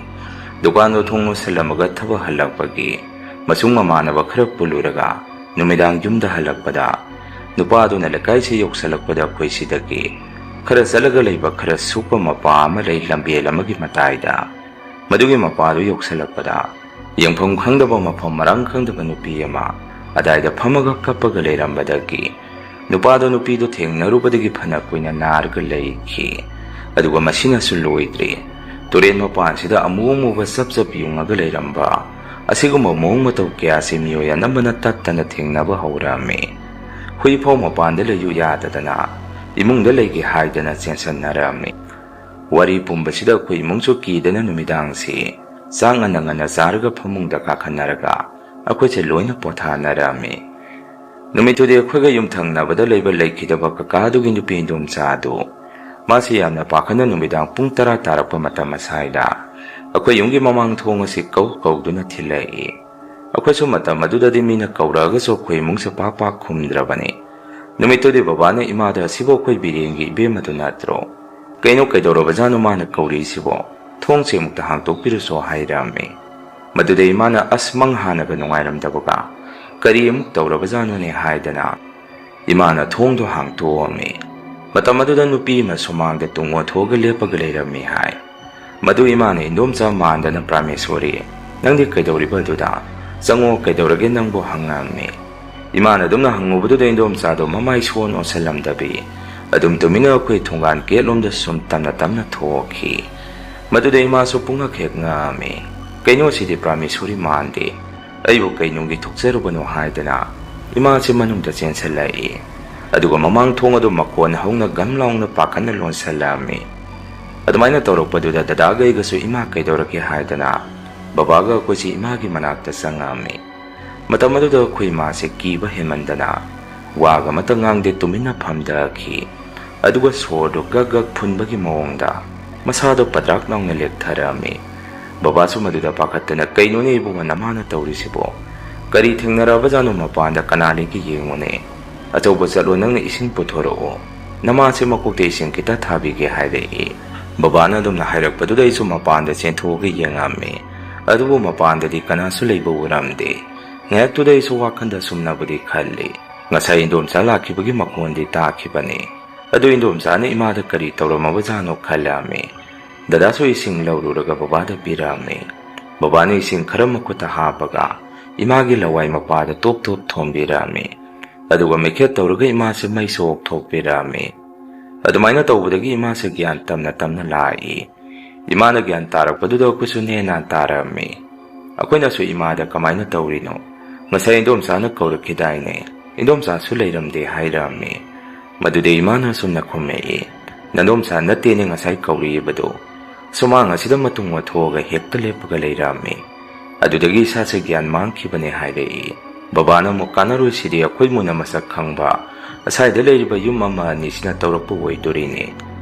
ꯗꯨꯀꯥꯟꯗꯣ ꯊꯣꯡ ꯂꯣꯟꯁꯤꯜꯂꯝꯃꯒ ꯊꯕꯛ ꯍꯜꯂꯛꯄꯒꯤ ꯃꯁꯨꯡ ꯃꯃꯥꯟꯅꯕ ꯈꯔ ꯄꯨꯜꯂꯨꯔꯒ ꯅꯨꯃꯤꯗꯥꯡ ꯌꯨꯝꯗ ꯍꯜꯂꯛꯄꯗ, ꯅꯨꯄꯥꯗꯨꯅ ꯂꯩꯀꯥꯏꯁꯤ ꯌꯧꯁꯜꯂꯛꯄꯗ ꯑꯩꯈꯣꯏ ꯁꯤꯗꯒꯤ ꯈꯔ ꯆꯠꯂꯒ ꯂꯩꯕ ꯈꯔ ꯁꯨꯞꯄ ꯃꯄꯥ ꯑꯃ ꯂꯩ ꯂꯝꯕꯦꯜ ꯑꯃꯒꯤ ꯃꯇꯥꯏꯗ꯫ ꯃꯗꯨꯒꯤ ꯃꯄꯥꯗꯨ ꯌꯧꯁꯜꯂꯛꯄꯗ, ꯌꯦꯡꯐꯝ ꯈꯪꯗꯕ, ꯃꯐꯝ ꯃꯔꯥꯡ ꯈꯪꯗꯕ ꯅꯨꯄꯤ ꯑꯃ ꯑꯗꯥꯏꯗ ꯐꯝꯃꯒ ꯀꯞꯄꯒ ꯂꯩꯔꯝꯕꯗꯒꯤ, ꯅꯨꯄꯥꯗꯣ ꯅꯨꯄꯤꯗꯣ ꯊꯦꯡꯅꯔꯨꯕꯗꯒꯤ ꯐꯅ ꯀꯨꯏꯅ ꯅꯥꯔꯒ ꯂꯩꯈꯤ꯫ ꯑꯗꯨꯒ ꯃꯁꯤꯅꯁꯨ ꯂꯣꯏꯗ꯭ꯔꯤ꯫ ꯇꯨꯔꯦꯟ ꯃꯄꯥꯟꯁꯤꯗ ꯑꯃꯨ ꯑꯃꯨꯕ ꯆꯞ ꯆꯞ ꯌꯨꯡꯉꯒ ꯂꯩꯔꯝꯕ ꯑꯁꯤꯒꯨꯝꯕ ꯃꯑꯣꯡ ꯃꯇꯧ ꯀꯌꯥꯁꯤ ꯃꯤꯑꯣꯏ ꯑꯅꯝꯕꯅ ꯇꯠꯇꯅ ꯊꯦꯡꯅꯕ ꯍꯧꯔꯛꯑꯝꯃꯤ꯫ ꯍꯨꯏꯐꯥꯎ ꯃꯄꯥꯟꯗ ꯂꯩꯌꯨ ꯌꯥꯗꯗꯅ ꯏꯃꯨꯡꯗ ꯂꯩꯒꯦ ꯍꯥꯏꯗꯅ ꯆꯦꯟꯁꯟꯅꯔꯛꯑꯝꯃꯤ꯫ ꯋꯥꯔꯤ ꯄꯨꯝꯕꯁꯤꯗ ꯑꯩꯈꯣꯏ ꯏꯃꯨꯡꯁꯨ ꯀꯤꯗꯅ ꯅꯨꯃꯤꯗꯥꯡꯁꯤ ꯆꯥꯛ ꯉꯟꯅ ꯉꯟꯅ ꯆꯥꯔꯒ ꯐꯃꯨꯡꯗ ꯀꯥꯈꯠꯅꯔꯒ ꯑꯩꯈꯣꯏꯁꯦ ꯂꯣꯏꯅ ꯄꯣꯊꯥꯅꯔꯝꯃꯤ꯫ ꯅꯨꯃꯤꯠꯇꯨꯗꯤ ꯑꯩꯈꯣꯏꯒ ꯌꯨꯝꯊꯪꯅꯕꯗ ꯂꯩꯕ ꯂꯩꯈꯤꯗꯕ ꯀꯀꯥꯗꯨꯒꯤ ꯅꯨꯄꯤ ꯏꯟꯗꯣꯝꯆꯥꯗꯨ, ꯃꯥꯁꯤ ꯌꯥꯝꯅ ꯄꯥꯈꯠꯅ ꯅꯨꯃꯤꯗꯥꯡ ꯄꯨꯡ ꯇꯔꯥ ꯇꯥꯔꯛꯄ ꯃꯇꯝ ꯑꯁ꯭ꯋꯥꯏꯗ ꯑꯩꯈꯣꯏ ꯌꯨꯝꯒꯤ ꯃꯃꯥꯡ ꯊꯣꯡ ꯑꯁꯤ ꯀꯧ ꯀꯧꯗꯨꯅ ꯊꯤꯜꯂꯛꯏ꯫ ꯑꯩꯈꯣꯏꯁꯨ ꯃꯇꯝ ꯑꯗꯨꯗꯗꯤ ꯃꯤꯅ ꯀꯧꯔꯛꯑꯒꯁꯨ ꯑꯩꯈꯣꯏ ꯏꯃꯨꯡꯁꯦ ꯄꯥꯛ ꯄꯥꯛ ꯈꯨꯝꯗ꯭ꯔꯕꯅꯤ꯫ ꯅꯨꯃꯤꯠꯇꯨꯗꯤ ꯕꯕꯥꯅ ꯏꯃꯥꯗ, "ꯑꯁꯤꯕꯨ ꯑꯩꯈꯣꯏ ꯕꯤꯔꯦꯟꯒꯤ ꯏꯕꯦꯝꯃꯗꯨ ꯅꯠꯇ꯭ꯔꯣ? ꯀꯩꯅꯣ, ꯀꯩꯗꯧꯔꯕꯖꯥꯠꯅꯣ ꯃꯥꯅ ꯀꯧꯔꯤꯁꯤꯕꯣ? ꯊꯣꯡꯁꯦ ꯑꯃꯨꯛꯇ ꯍꯥꯡꯇꯣꯛꯄꯤꯔꯨꯁꯣ" ꯍꯥꯏꯔꯝꯃꯤ꯫ ꯃꯗꯨꯗ ꯏꯃꯥꯅ, "ꯑꯁ, ꯃꯪ ꯍꯥꯟꯅꯒ ꯅꯨꯡꯉꯥꯏꯔꯝꯗꯕꯒ ꯀꯔꯤ ꯑꯃꯨꯛ ꯇꯧꯔꯕꯖꯥꯠꯅꯣꯅꯦ?" ꯍꯥꯏꯗꯅ ꯏꯃꯥꯅ ꯊꯣꯡꯗꯣ ꯍꯥꯡꯇꯣꯛꯑꯝꯃꯤ꯫ ꯃꯇꯝ ꯑꯗꯨꯗ ꯅꯨꯄꯤ ꯑꯃ ꯁꯨꯃꯥꯡꯗ ꯇꯨꯡ ꯑꯣꯟꯊꯣꯛꯑꯒ ꯂꯦꯞꯄꯒ ꯂꯩꯔꯝꯃꯤ ꯍꯥꯏ꯫ ꯃꯗꯨ ꯏꯃꯥꯅ ꯏꯟꯗꯣꯝꯆꯥ ꯃꯥꯟꯗꯅ, "ꯄ꯭ꯔꯥꯃꯦꯁꯣꯔꯤ, ꯅꯪꯗꯤ ꯀꯩꯗꯧꯔꯤꯕ ꯑꯗꯨꯗ? ꯆꯪꯉꯣ, ꯀꯩꯗꯧꯔꯒꯦ ꯅꯪꯕꯨ?" ꯍꯪꯉꯛꯑꯝꯃꯤ꯫ ꯏꯃꯥꯅ ꯑꯗꯨꯝꯅ ꯍꯪꯉꯨꯕꯗꯨꯗ ꯏꯟꯗꯣꯝꯆꯥꯗꯣ ꯃꯃꯥꯏ ꯁꯣꯟ ꯑꯣꯟꯁꯤꯜꯂꯝꯗꯕꯤ, ꯑꯗꯨꯝ ꯇꯨꯃꯤꯟꯅ ꯑꯩꯈꯣꯏ ꯊꯣꯡꯒꯥꯟ ꯒꯦꯠꯂꯣꯝꯗ ꯁꯨꯝ ꯇꯞꯅ ꯇꯞꯅ ꯊꯣꯛꯈꯤ꯫ ꯃꯗꯨꯗ ꯏꯃꯥꯁꯨ ꯄꯨꯡꯉꯛ ꯍꯦꯛ ꯉꯛꯑꯝꯃꯤ꯫ "ꯀꯩꯅꯣ, ꯁꯤꯗꯤ ꯄ꯭ꯔꯥꯃꯦꯁꯣꯔꯤ ꯃꯥꯟꯗꯦ꯫ ꯑꯩꯕꯨ ꯀꯩ ꯅꯨꯡꯒꯤ ꯊꯣꯛꯆꯔꯨꯕꯅꯣ?" ꯍꯥꯏꯗꯅ ꯏꯃꯥꯁꯤ ꯃꯅꯨꯡꯗ ꯆꯦꯟꯁꯤꯜꯂꯛꯏ꯫ ꯑꯗꯨꯒ ꯃꯃꯥꯡ ꯊꯣꯡ ꯑꯗꯨ ꯃꯈꯣꯟ ꯍꯧꯅ ꯒꯝ ꯂꯥꯎꯅ ꯄꯥꯈꯠꯅ ꯂꯣꯟꯁꯤꯜꯂꯛꯑꯝꯃꯤ꯫ ꯑꯗꯨꯃꯥꯏꯅ ꯇꯧꯔꯛꯄꯗꯨꯗ ꯗꯗꯥꯒ ꯑꯩꯒꯁꯨ "ꯏꯃꯥ, ꯀꯩꯗꯧꯔꯒꯦ?" ꯍꯥꯏꯗꯅ ꯕꯕꯥꯒ ꯑꯩꯈꯣꯏꯁꯤ ꯏꯃꯥꯒꯤ ꯃꯅꯥꯛꯇ ꯆꯪꯉꯛꯑꯝꯃꯤ꯫ ꯃꯇꯝ ꯑꯗꯨꯗ ꯑꯩꯈꯣꯏ ꯏꯃꯥꯁꯦ ꯀꯤꯕ ꯍꯦꯟꯃꯟꯗꯅ ꯋꯥꯒ ꯑꯃꯠꯇ ꯉꯥꯡꯗꯦ, ꯇꯨꯃꯤꯟꯅ ꯐꯝꯊꯈꯤ꯫ ꯑꯗꯨꯒ ꯁꯣꯔꯗꯨ ꯒꯛ ꯒꯛ ꯐꯨꯟꯕꯒꯤ ꯃꯑꯣꯡꯗ ꯃꯁꯥꯗꯣ ꯄꯗ꯭ꯔꯥꯛ ꯂꯥꯎꯅ ꯂꯦꯛꯊꯔꯛꯑꯝꯃꯤ꯫ ꯕꯕꯥꯁꯨ ꯃꯗꯨꯗ ꯄꯥꯈꯠꯇꯅ, "ꯀꯩꯅꯣꯅꯦ ꯏꯕꯨꯡꯉꯣ, ꯅꯃꯥꯅ ꯇꯧꯔꯤꯁꯤꯕꯣ? ꯀꯔꯤ ꯊꯦꯡꯅꯔꯕꯖꯥꯠꯅꯣ? ꯃꯄꯥꯟꯗ ꯀꯅꯥ ꯂꯩꯒꯦ ꯌꯦꯡꯉꯨꯅꯦ꯫ ꯑꯆꯧꯕ ꯆꯠꯂꯣ, ꯅꯪꯅ ꯏꯁꯤꯡ ꯄꯨꯊꯣꯔꯛꯑꯣ꯫ ꯅꯃꯥꯁꯦ ꯃꯀꯣꯛꯇ ꯏꯁꯤꯡ ꯈꯤꯇ ꯊꯥꯕꯤꯒꯦ" ꯍꯥꯏꯔꯛꯏ꯫ ꯕꯕꯥꯅ ꯑꯗꯨꯝꯅ ꯍꯥꯏꯔꯛꯄꯗꯨꯗ ꯑꯩꯁꯨ ꯃꯄꯥꯟꯗ ꯆꯦꯟꯊꯣꯛꯑꯒ ꯌꯦꯡꯉꯝꯃꯤ꯫ ꯑꯗꯨꯕꯨ ꯃꯄꯥꯟꯗꯗꯤ ꯀꯅꯥꯁꯨ ꯂꯩꯕ ꯎꯔꯝꯗꯦ꯫ ꯉꯥꯏꯍꯥꯛꯇꯨꯗ ꯑꯩꯁꯨ ꯋꯥꯈꯜꯗ ꯁꯨꯝꯅꯕꯨꯗꯤ ꯈꯜꯂꯤ꯫ ꯉꯁꯥꯏ ꯏꯟꯗꯣꯝꯆꯥ ꯂꯥꯛꯈꯤꯕꯒꯤ ꯃꯈꯣꯟꯗꯤ ꯇꯥꯈꯤꯕꯅꯤ꯫ ꯑꯗꯨ ꯏꯟꯗꯣꯝꯆꯥꯅ ꯏꯃꯥꯗ ꯀꯔꯤ ꯇꯧꯔꯝꯃꯕꯖꯥꯠꯅꯣ ꯈꯜꯂꯝꯃꯤ꯫ ꯗꯗꯥꯁꯨ ꯏꯁꯤꯡ ꯂꯧꯔꯨꯔꯒ ꯕꯕꯥꯗ ꯄꯤꯔꯛꯑꯝꯃꯤ꯫ ꯕꯕꯥꯅ ꯏꯁꯤꯡ ꯈꯔ ꯃꯈꯨꯠꯇ ꯍꯥꯞꯄꯒ ꯏꯃꯥꯒꯤ ꯂꯋꯥꯏ ꯃꯄꯥꯗ ꯇꯣꯞ ꯇꯣꯞ ꯊꯣꯝꯕꯤꯔꯛꯑꯝꯃꯤ꯫ ꯑꯗꯨꯒ ꯃꯩꯈꯦꯠ ꯇꯧꯔꯒ ꯏꯃꯥꯁꯦ ꯃꯩꯁꯨ ꯑꯣꯛꯊꯣꯛꯄꯤꯔꯛꯑꯝꯃꯤ꯫ ꯑꯗꯨꯃꯥꯏꯅ ꯇꯧꯕꯗꯒꯤ ꯏꯃꯥꯁꯦ ꯒ꯭ꯌꯥꯟ ꯇꯝꯅ ꯇꯝꯅ ꯂꯥꯛꯏ꯫ ꯏꯃꯥꯅ ꯒ꯭ꯌꯥꯟ ꯇꯥꯔꯛꯄꯗꯨꯗ ꯑꯩꯈꯣꯏꯁꯨ ꯅꯦꯅꯥ ꯇꯥꯔꯛꯑꯝꯃꯤ꯫ ꯑꯩꯈꯣꯏꯅꯁꯨ ꯏꯃꯥꯗ "ꯀꯃꯥꯏꯅ ꯇꯧꯔꯤꯅꯣ? ꯉꯁꯥꯏ ꯏꯟꯗꯣꯝꯆꯥꯅ ꯀꯧꯔꯛꯈꯤꯗꯥꯏꯅꯦ? ꯏꯟꯗꯣꯝꯆꯥꯁꯨ ꯂꯩꯔꯝꯗꯦ" ꯍꯥꯏꯔꯛꯑꯝꯃꯤ꯫ ꯃꯗꯨꯗ ꯏꯃꯥꯅ ꯑꯁꯨꯝꯅ ꯈꯨꯝꯃꯛꯏ, "ꯅꯟꯗꯣꯝꯆꯥ ꯅꯠꯇꯦꯅꯦ ꯉꯁꯥꯏ ꯀꯧꯔꯛꯏꯕꯗꯣ꯫ ꯁꯨꯃꯥꯡ ꯑꯁꯤꯗ ꯃꯇꯨꯡ ꯑꯣꯟꯊꯣꯛꯑꯒ ꯍꯦꯛꯇ ꯂꯦꯞꯄꯒ ꯂꯩꯔꯝꯃꯤ꯫ ꯑꯗꯨꯗꯒꯤ ꯏꯁꯥꯁꯦ ꯒ꯭ꯌꯥꯟ ꯃꯥꯡꯈꯤꯕꯅꯦ" ꯍꯥꯏꯔꯛꯏ꯫ ꯕꯕꯥꯅ ꯑꯃꯨꯛ, "ꯀꯥꯟꯅꯔꯣꯏ, ꯁꯤꯗꯤ ꯑꯩꯈꯣꯏ ꯃꯨꯟꯅ ꯃꯁꯛ ꯈꯪꯕ ꯑꯁꯥꯏꯗ ꯂꯩꯔꯤꯕ ꯌꯨꯝ ꯑꯃ ꯑꯅꯤꯁꯤꯅ ꯇꯧꯔꯛꯄ ꯑꯣꯏꯗꯣꯔꯤꯅꯦ꯫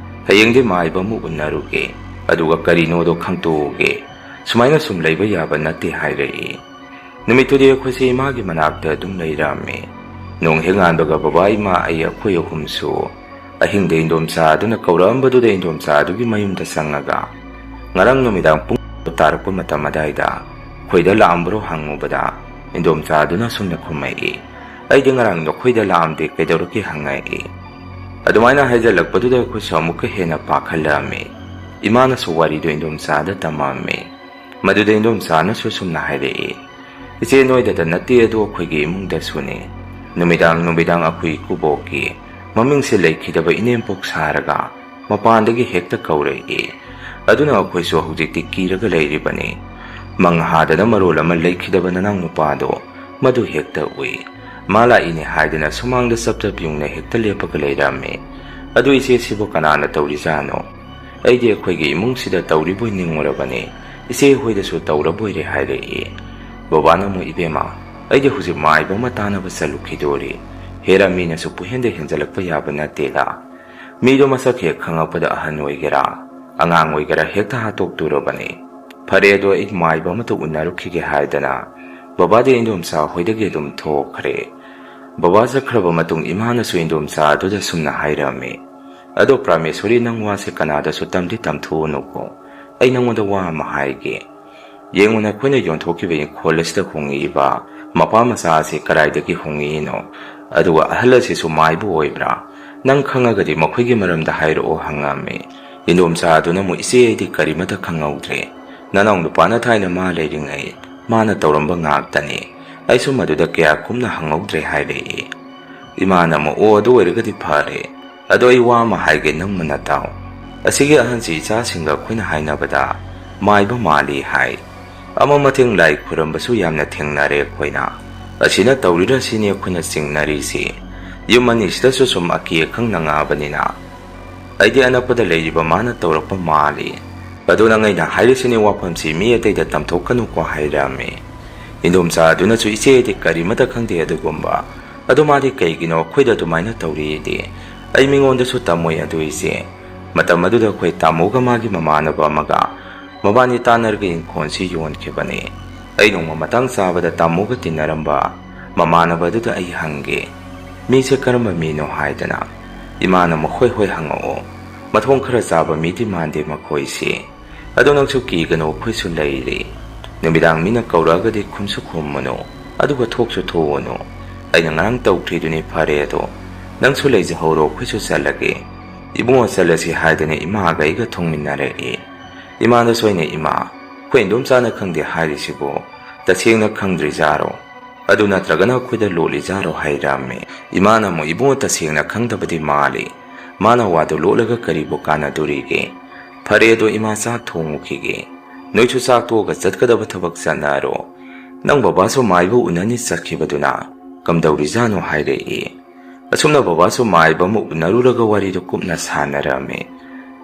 ꯍꯌꯦꯡꯗꯤ ꯃꯥꯏꯕ ꯑꯃ ꯎꯅꯔꯨꯒꯦ, ꯑꯗꯨꯒ ꯀꯔꯤꯅꯣꯗꯣ ꯈꯪꯇꯣꯛꯎꯒꯦ꯫ ꯁꯨꯃꯥꯏꯅ ꯁꯨꯝ ꯂꯩꯕ ꯌꯥꯕ ꯅꯠꯇꯦ" ꯍꯥꯏꯔꯛꯏ꯫ ꯅꯨꯃꯤꯠꯇꯨꯗꯤ ꯑꯩꯈꯣꯏꯁꯦ ꯏꯃꯥꯒꯤ ꯃꯅꯥꯛꯇ ꯑꯗꯨꯝ ꯂꯩꯔꯝꯃꯤ꯫ ꯅꯣꯡ ꯍꯦꯛ ꯉꯥꯟꯕꯒ ꯕꯕꯥ, ꯏꯃꯥ, ꯑꯩ, ꯑꯩꯈꯣꯏ ꯑꯍꯨꯝꯁꯨ ꯑꯍꯤꯡꯗ ꯏꯟꯗꯣꯝꯆꯥ ꯑꯗꯨꯅ ꯀꯧꯔꯛꯑꯝꯕꯗꯨꯗ ꯏꯟꯗꯣꯝꯆꯥ ꯑꯗꯨꯒꯤ ꯃꯌꯨꯝꯗ ꯆꯪꯉꯒ ꯉꯔꯥꯡ ꯅꯨꯃꯤꯗꯥꯡ ꯄꯨꯡ ꯇꯥꯔꯛꯄ ꯃꯇꯝ ꯑꯗꯥꯏꯗ ꯑꯩꯈꯣꯏꯗ ꯂꯥꯛꯑꯝꯕ꯭ꯔꯣ ꯍꯪꯉꯨꯕꯗ ꯏꯟꯗꯣꯝꯆꯥ ꯑꯗꯨꯅ ꯑꯁꯨꯝꯅ ꯈꯨꯝꯃꯛꯏ, "ꯑꯩꯗꯤ ꯉꯔꯥꯡ ꯅꯈꯣꯏꯗ ꯂꯥꯛꯑꯝꯗꯦ, ꯀꯩꯗꯧꯔꯒꯦ?" ꯍꯪꯉꯛꯏ꯫ ꯑꯗꯨꯃꯥꯏꯅ ꯍꯥꯏꯖꯤꯜꯂꯛꯄꯗꯨꯗ ꯑꯩꯈꯣꯏꯁꯨ ꯑꯃꯨꯛꯀ ꯍꯦꯟꯅ ꯄꯥꯈꯠꯂꯛꯑꯝꯃꯤ꯫ ꯏꯃꯥꯅꯁꯨ ꯋꯥꯔꯤꯗꯣ ꯏꯟꯗꯣꯝꯆꯥꯗ ꯇꯝꯃꯛꯑꯝꯃꯤ꯫ ꯃꯗꯨꯗ ꯏꯟꯗꯣꯝꯆꯥꯅꯁꯨ ꯁꯨꯝꯅ ꯍꯥꯏꯔꯛꯏ, "ꯏꯆꯦ, ꯅꯣꯏꯗꯇ ꯅꯠꯇꯦ, ꯑꯗꯣ ꯑꯩꯈꯣꯏꯒꯤ ꯏꯃꯨꯡꯗꯁꯨꯅꯤ꯫ ꯅꯨꯃꯤꯗꯥꯡ ꯅꯨꯃꯤꯗꯥꯡ ꯑꯩꯈꯣꯏ ꯏꯀꯨꯕꯣꯛꯀꯤ ꯃꯃꯤꯡꯁꯦ ꯂꯩꯈꯤꯗꯕ ꯏꯅꯦꯝꯄꯣꯛ ꯁꯥꯔꯒ ꯃꯄꯥꯟꯗꯒꯤ ꯍꯦꯛꯇ ꯀꯧꯔꯛꯏ꯫ ꯑꯗꯨꯅ ꯑꯩꯈꯣꯏꯁꯨ ꯍꯧꯖꯤꯛꯇꯤ ꯀꯤꯔꯒ ꯂꯩꯔꯤꯕꯅꯤ꯫ ꯃꯪ ꯍꯥꯗꯅ ꯃꯔꯣꯜ ꯑꯃ ꯂꯩꯈꯤꯗꯕ ꯅꯅꯥꯎ ꯅꯨꯄꯥꯗꯣ ꯃꯗꯨ ꯍꯦꯛꯇ ꯎꯏ꯫ ꯃꯥ ꯂꯥꯛꯏꯅꯦ ꯍꯥꯏꯗꯅ ꯁꯨꯃꯥꯡꯗ ꯆꯞ ꯆꯞ ꯌꯨꯡꯅ ꯍꯦꯛꯇ ꯂꯦꯞꯄꯒ ꯂꯩꯔꯝꯃꯤ꯫ ꯑꯗꯨ ꯏꯆꯦ, ꯁꯤꯕꯨ ꯀꯅꯥꯅ ꯇꯧꯔꯤꯖꯥꯠꯅꯣ? ꯑꯩꯗꯤ ꯑꯩꯈꯣꯏꯒꯤ ꯏꯃꯨꯡꯁꯤꯗ ꯇꯧꯔꯤꯕꯣꯏ ꯅꯤꯡꯉꯨꯔꯕꯅꯤ꯫ ꯏꯆꯦ ꯍꯣꯏꯗꯁꯨ ꯇꯧꯔꯕꯣꯏꯔꯦ" ꯍꯥꯏꯔꯛꯏ꯫ ꯕꯕꯥꯅ ꯑꯃꯨꯛ, "ꯏꯕꯦꯝꯃ, ꯑꯩꯗꯤ ꯍꯧꯖꯤꯛ ꯃꯥꯏꯕ ꯑꯃ ꯇꯥꯟꯅꯕ ꯆꯠꯂꯨꯈꯤꯗꯣꯔꯤ꯫ ꯍꯦꯔꯥ, ꯃꯤꯅꯁꯨ ꯄꯨꯍꯦꯟꯗ ꯍꯦꯟꯖꯜꯂꯛꯄ ꯌꯥꯕ ꯅꯠꯇꯦꯗ꯫ ꯃꯤꯗꯣ ꯃꯁꯛ ꯍꯦꯛ ꯈꯪꯉꯛꯄꯗ ꯑꯍꯟ ꯑꯣꯏꯒꯦꯔꯥ, ꯑꯉꯥꯡ ꯑꯣꯏꯒꯦꯔꯥ ꯍꯦꯛꯇ ꯍꯥꯠꯇꯣꯛꯇꯣꯔꯕꯅꯤ꯫ ꯐꯔꯦ, ꯑꯗꯣ ꯑꯩ ꯃꯥꯏꯕ ꯑꯃꯇ ꯎꯅꯔꯨꯈꯤꯒꯦ" ꯍꯥꯏꯗꯅ ꯕꯕꯥꯗꯤ ꯏꯟꯗꯣꯝꯆꯥ ꯍꯣꯏꯗꯒꯤ ꯑꯗꯨꯝ ꯊꯣꯛꯈ꯭ꯔꯦ꯫ ꯕꯕꯥ ꯆꯠꯈ꯭ꯔꯕ ꯃꯇꯨꯡ ꯏꯃꯥꯅꯁꯨ ꯏꯟꯗꯣꯝꯆꯥ ꯑꯗꯨꯗ ꯁꯨꯝꯅ ꯍꯥꯏꯔꯝꯃꯤ, "ꯑꯗꯣ ꯄ꯭ꯔꯥꯃꯦꯁꯣꯔꯤ, ꯅꯪ ꯋꯥꯁꯦ ꯀꯅꯥꯗꯁꯨ ꯇꯝꯗꯤ ꯇꯝꯊꯣꯛꯎꯅꯨꯀꯣ꯫ ꯑꯩ ꯅꯪꯉꯣꯟꯗ ꯋꯥ ꯑꯃ ꯍꯥꯏꯒꯦ꯫ ꯌꯦꯡꯉꯨꯅꯦ, ꯑꯩꯈꯣꯏꯅ ꯌꯣꯟꯊꯣꯛꯈꯤꯕ ꯏꯪꯈꯣꯜ ꯑꯁꯤꯗ ꯍꯣꯡꯉꯛꯏꯕ ꯃꯄꯥ ꯃꯆꯥ ꯑꯁꯤ ꯀꯗꯥꯏꯗꯒꯤ ꯍꯣꯡꯉꯛꯏꯅꯣ? ꯑꯗꯨꯒ ꯑꯍꯜ ꯑꯁꯤꯁꯨ ꯃꯥꯏꯕ ꯑꯣꯏꯕ꯭ꯔꯥ? ꯅꯪ ꯈꯪꯉꯒꯗꯤ ꯃꯈꯣꯏꯒꯤ ꯃꯔꯝꯗ ꯍꯥꯏꯔꯛꯑꯣ" ꯍꯪꯉꯝꯃꯤ꯫ ꯏꯟꯗꯣꯝꯆꯥ ꯑꯗꯨꯅ ꯑꯃꯨꯛ, "ꯏꯆꯦ, ꯑꯩꯗꯤ ꯀꯔꯤꯃꯇ ꯈꯪꯍꯧꯗ꯭ꯔꯦ꯫ ꯅꯅꯥꯎ ꯅꯨꯄꯥꯅ ꯊꯥꯏꯅ ꯃꯥ ꯂꯩꯔꯤꯉꯩ ꯃꯥꯅ ꯇꯧꯔꯝꯕ ꯉꯥꯛꯇꯅꯤ꯫ ꯑꯩꯁꯨ ꯃꯗꯨꯗ ꯀꯌꯥ ꯀꯨꯞꯅ ꯍꯪꯍꯧꯗ꯭ꯔꯦ" ꯍꯥꯏꯔꯛꯏ꯫ ꯏꯃꯥꯅ ꯑꯃꯨꯛ, "ꯑꯣ, ꯑꯗꯨ ꯑꯣꯏꯔꯒꯗꯤ ꯐꯔꯦ꯫ ꯑꯗꯣ ꯑꯩ ꯋꯥ ꯑꯃ ꯍꯥꯏꯒꯦ, ꯅꯪ ꯃꯨꯟꯅ ꯇꯥꯎ꯫ ꯑꯁꯤꯒꯤ ꯑꯍꯟꯁꯤ ꯏꯆꯥꯁꯤꯡꯒ ꯑꯩꯈꯣꯏꯅ ꯍꯥꯏꯅꯕꯗ ꯃꯥꯏꯕ ꯃꯥꯜꯂꯤ ꯍꯥꯏ꯫ ꯑꯃ ꯃꯊꯦꯡ ꯂꯥꯏ ꯈꯨꯔꯝꯕꯁꯨ ꯌꯥꯝꯅ ꯊꯦꯡꯅꯔꯦ ꯑꯩꯈꯣꯏꯅ꯫ ꯑꯁꯤꯅ ꯇꯧꯔꯤꯔ ꯁꯤꯅꯤ ꯑꯩꯈꯣꯏꯅ ꯆꯤꯡꯅꯔꯤꯁꯤ꯫ ꯌꯨꯝ ꯑꯅꯤꯁꯤꯗꯁꯨ ꯁꯨꯝ ꯑꯀꯤ ꯑꯈꯪ ꯅꯪꯉꯛꯑꯕꯅꯤꯅ ꯑꯩꯗꯤ ꯑꯅꯛꯄꯗ ꯂꯩꯔꯤꯕ ꯃꯥꯅ ꯇꯧꯔꯛꯄ ꯃꯥꯜꯂꯤ꯫ ꯑꯗꯨ ꯅꯪ ꯑꯩꯅ ꯍꯥꯏꯔꯤꯁꯤꯅꯤ ꯋꯥꯐꯝꯁꯤ ꯃꯤ ꯑꯇꯩꯗ ꯇꯝꯊꯣꯛꯀꯅꯨꯀꯣ" ꯍꯥꯏꯔꯝꯃꯤ꯫ ꯏꯟꯗꯣꯝꯆꯥ ꯑꯗꯨꯅꯁꯨ, "ꯏꯆꯦ, ꯑꯩꯗꯤ ꯀꯔꯤꯃꯇ ꯈꯪꯗꯦ ꯑꯗꯨꯒꯨꯝꯕ꯫ ꯑꯗꯨ ꯃꯥꯗꯤ ꯀꯩꯒꯤꯅꯣ ꯑꯩꯈꯣꯏꯗ ꯑꯗꯨꯃꯥꯏꯅ ꯇꯧꯔꯤꯗꯤ? ꯑꯩ ꯃꯤꯉꯣꯟꯗꯁꯨ ꯇꯝꯃꯣꯏ ꯑꯗꯨ ꯏꯆꯦ꯫ ꯃꯇꯝ ꯑꯗꯨꯗ ꯑꯩꯈꯣꯏ ꯇꯥꯃꯣꯒ ꯃꯥꯒꯤ ꯃꯃꯥꯟꯅꯕ ꯑꯃꯒ ꯃꯕꯥꯅꯤ ꯇꯥꯟꯅꯔꯒ ꯏꯪꯈꯣꯜꯁꯤ ꯌꯣꯟꯈꯤꯕꯅꯤ꯫ ꯑꯩ ꯅꯣꯡꯃ ꯃꯇꯥꯡ ꯆꯥꯕꯗ ꯇꯥꯃꯣꯒ ꯇꯤꯟꯅꯔꯝꯕ ꯃꯃꯥꯟꯅꯕ ꯑꯗꯨꯗ ꯑꯩ ꯍꯪꯒꯦ, ꯃꯤꯁꯦ ꯀꯔꯝꯕ ꯃꯤꯅꯣ ꯍꯥꯏꯗꯅ꯫ ꯏꯃꯥꯅ ꯑꯃꯨꯛ, ꯍꯣꯏ ꯍꯣꯏ ꯍꯪꯉꯛꯑꯣ꯫ ꯃꯊꯣꯡ ꯈꯔ ꯆꯥꯕ ꯃꯤꯗꯤ ꯃꯥꯟꯗꯦ ꯃꯈꯣꯏꯁꯤ꯫ ꯑꯗꯣ ꯅꯪꯁꯨ ꯀꯤꯒꯅꯨ, ꯑꯩꯈꯣꯏꯁꯨ ꯂꯩꯔꯤ꯫ ꯅꯨꯃꯤꯗꯥꯡ ꯃꯤꯅ ꯀꯧꯔꯛꯑꯒꯗꯤ ꯈꯨꯝꯁꯨ ꯈꯨꯝꯃꯨꯅꯨ, ꯑꯗꯨꯒ ꯊꯣꯛꯁꯨ ꯊꯣꯛꯎꯅꯨ꯫ ꯑꯩꯅ ꯉꯔꯥꯡ ꯇꯧꯈ꯭ꯔꯤꯗꯨꯅꯤ꯫ ꯐꯔꯦ ꯑꯗꯣ, ꯅꯪꯁꯨ ꯂꯩꯖꯍꯧꯔꯣ, ꯑꯩꯈꯣꯏꯁꯨ ꯆꯠꯂꯒꯦ꯫ ꯏꯕꯨꯡꯉꯣ, ꯆꯠꯂꯁꯤ" ꯍꯥꯏꯗꯅ ꯏꯃꯥꯒ ꯑꯩꯒ ꯊꯣꯡꯃꯤꯟꯅꯔꯛꯏ꯫ ꯏꯃꯥꯗꯁꯨ ꯑꯩꯅ, "ꯏꯃꯥ, ꯑꯩꯈꯣꯏ ꯏꯟꯗꯣꯝꯆꯥꯅ ꯈꯪꯗꯦ ꯍꯥꯏꯔꯤꯁꯤꯕꯨ ꯇꯁꯦꯡꯅ ꯈꯪꯗ꯭ꯔꯤꯖꯥꯔꯣ? ꯑꯗꯨ ꯅꯠꯇ꯭ꯔꯒꯅ ꯑꯩꯈꯣꯏꯗ ꯂꯣꯠꯂꯤꯖꯥꯔꯣ?" ꯍꯥꯏꯔꯝꯃꯤ꯫ ꯏꯃꯥꯅ ꯑꯃꯨꯛ, "ꯏꯕꯨꯡꯉꯣ, ꯇꯁꯦꯡꯅ ꯈꯪꯗꯕꯗꯤ ꯃꯥꯜꯂꯤ꯫ ꯃꯥꯅ ꯋꯥꯗꯨ ꯂꯣꯠꯂꯒ ꯀꯔꯤꯕꯨ ꯀꯥꯟꯅꯗꯣꯔꯤꯒꯦ? ꯐꯔꯦ ꯑꯗꯣ, ꯏꯃꯥ ꯆꯥꯛ ꯊꯣꯡꯉꯨꯈꯤꯒꯦ꯫ ꯅꯣꯏꯁꯨ ꯆꯥꯛ ꯇꯣꯛꯑꯒ ꯆꯠꯀꯗꯕ ꯊꯕꯛ ꯆꯠꯅꯔꯣ꯫ ꯅꯪ ꯕꯕꯥꯁꯨ ꯃꯥꯏꯕ ꯎꯅꯅꯤ ꯆꯠꯈꯤꯕꯗꯨꯅ ꯀꯝꯗꯧꯔꯤꯖꯥꯠꯅꯣ?" ꯍꯥꯏꯔꯛꯏ꯫ ꯑꯁꯨꯝꯅ ꯕꯕꯥꯁꯨ ꯃꯥꯏꯕ ꯑꯃ ꯎꯅꯔꯨꯔꯒ ꯋꯥꯔꯤꯗꯨ ꯀꯨꯞꯅ ꯁꯥꯟꯅꯔꯝꯃꯤ꯫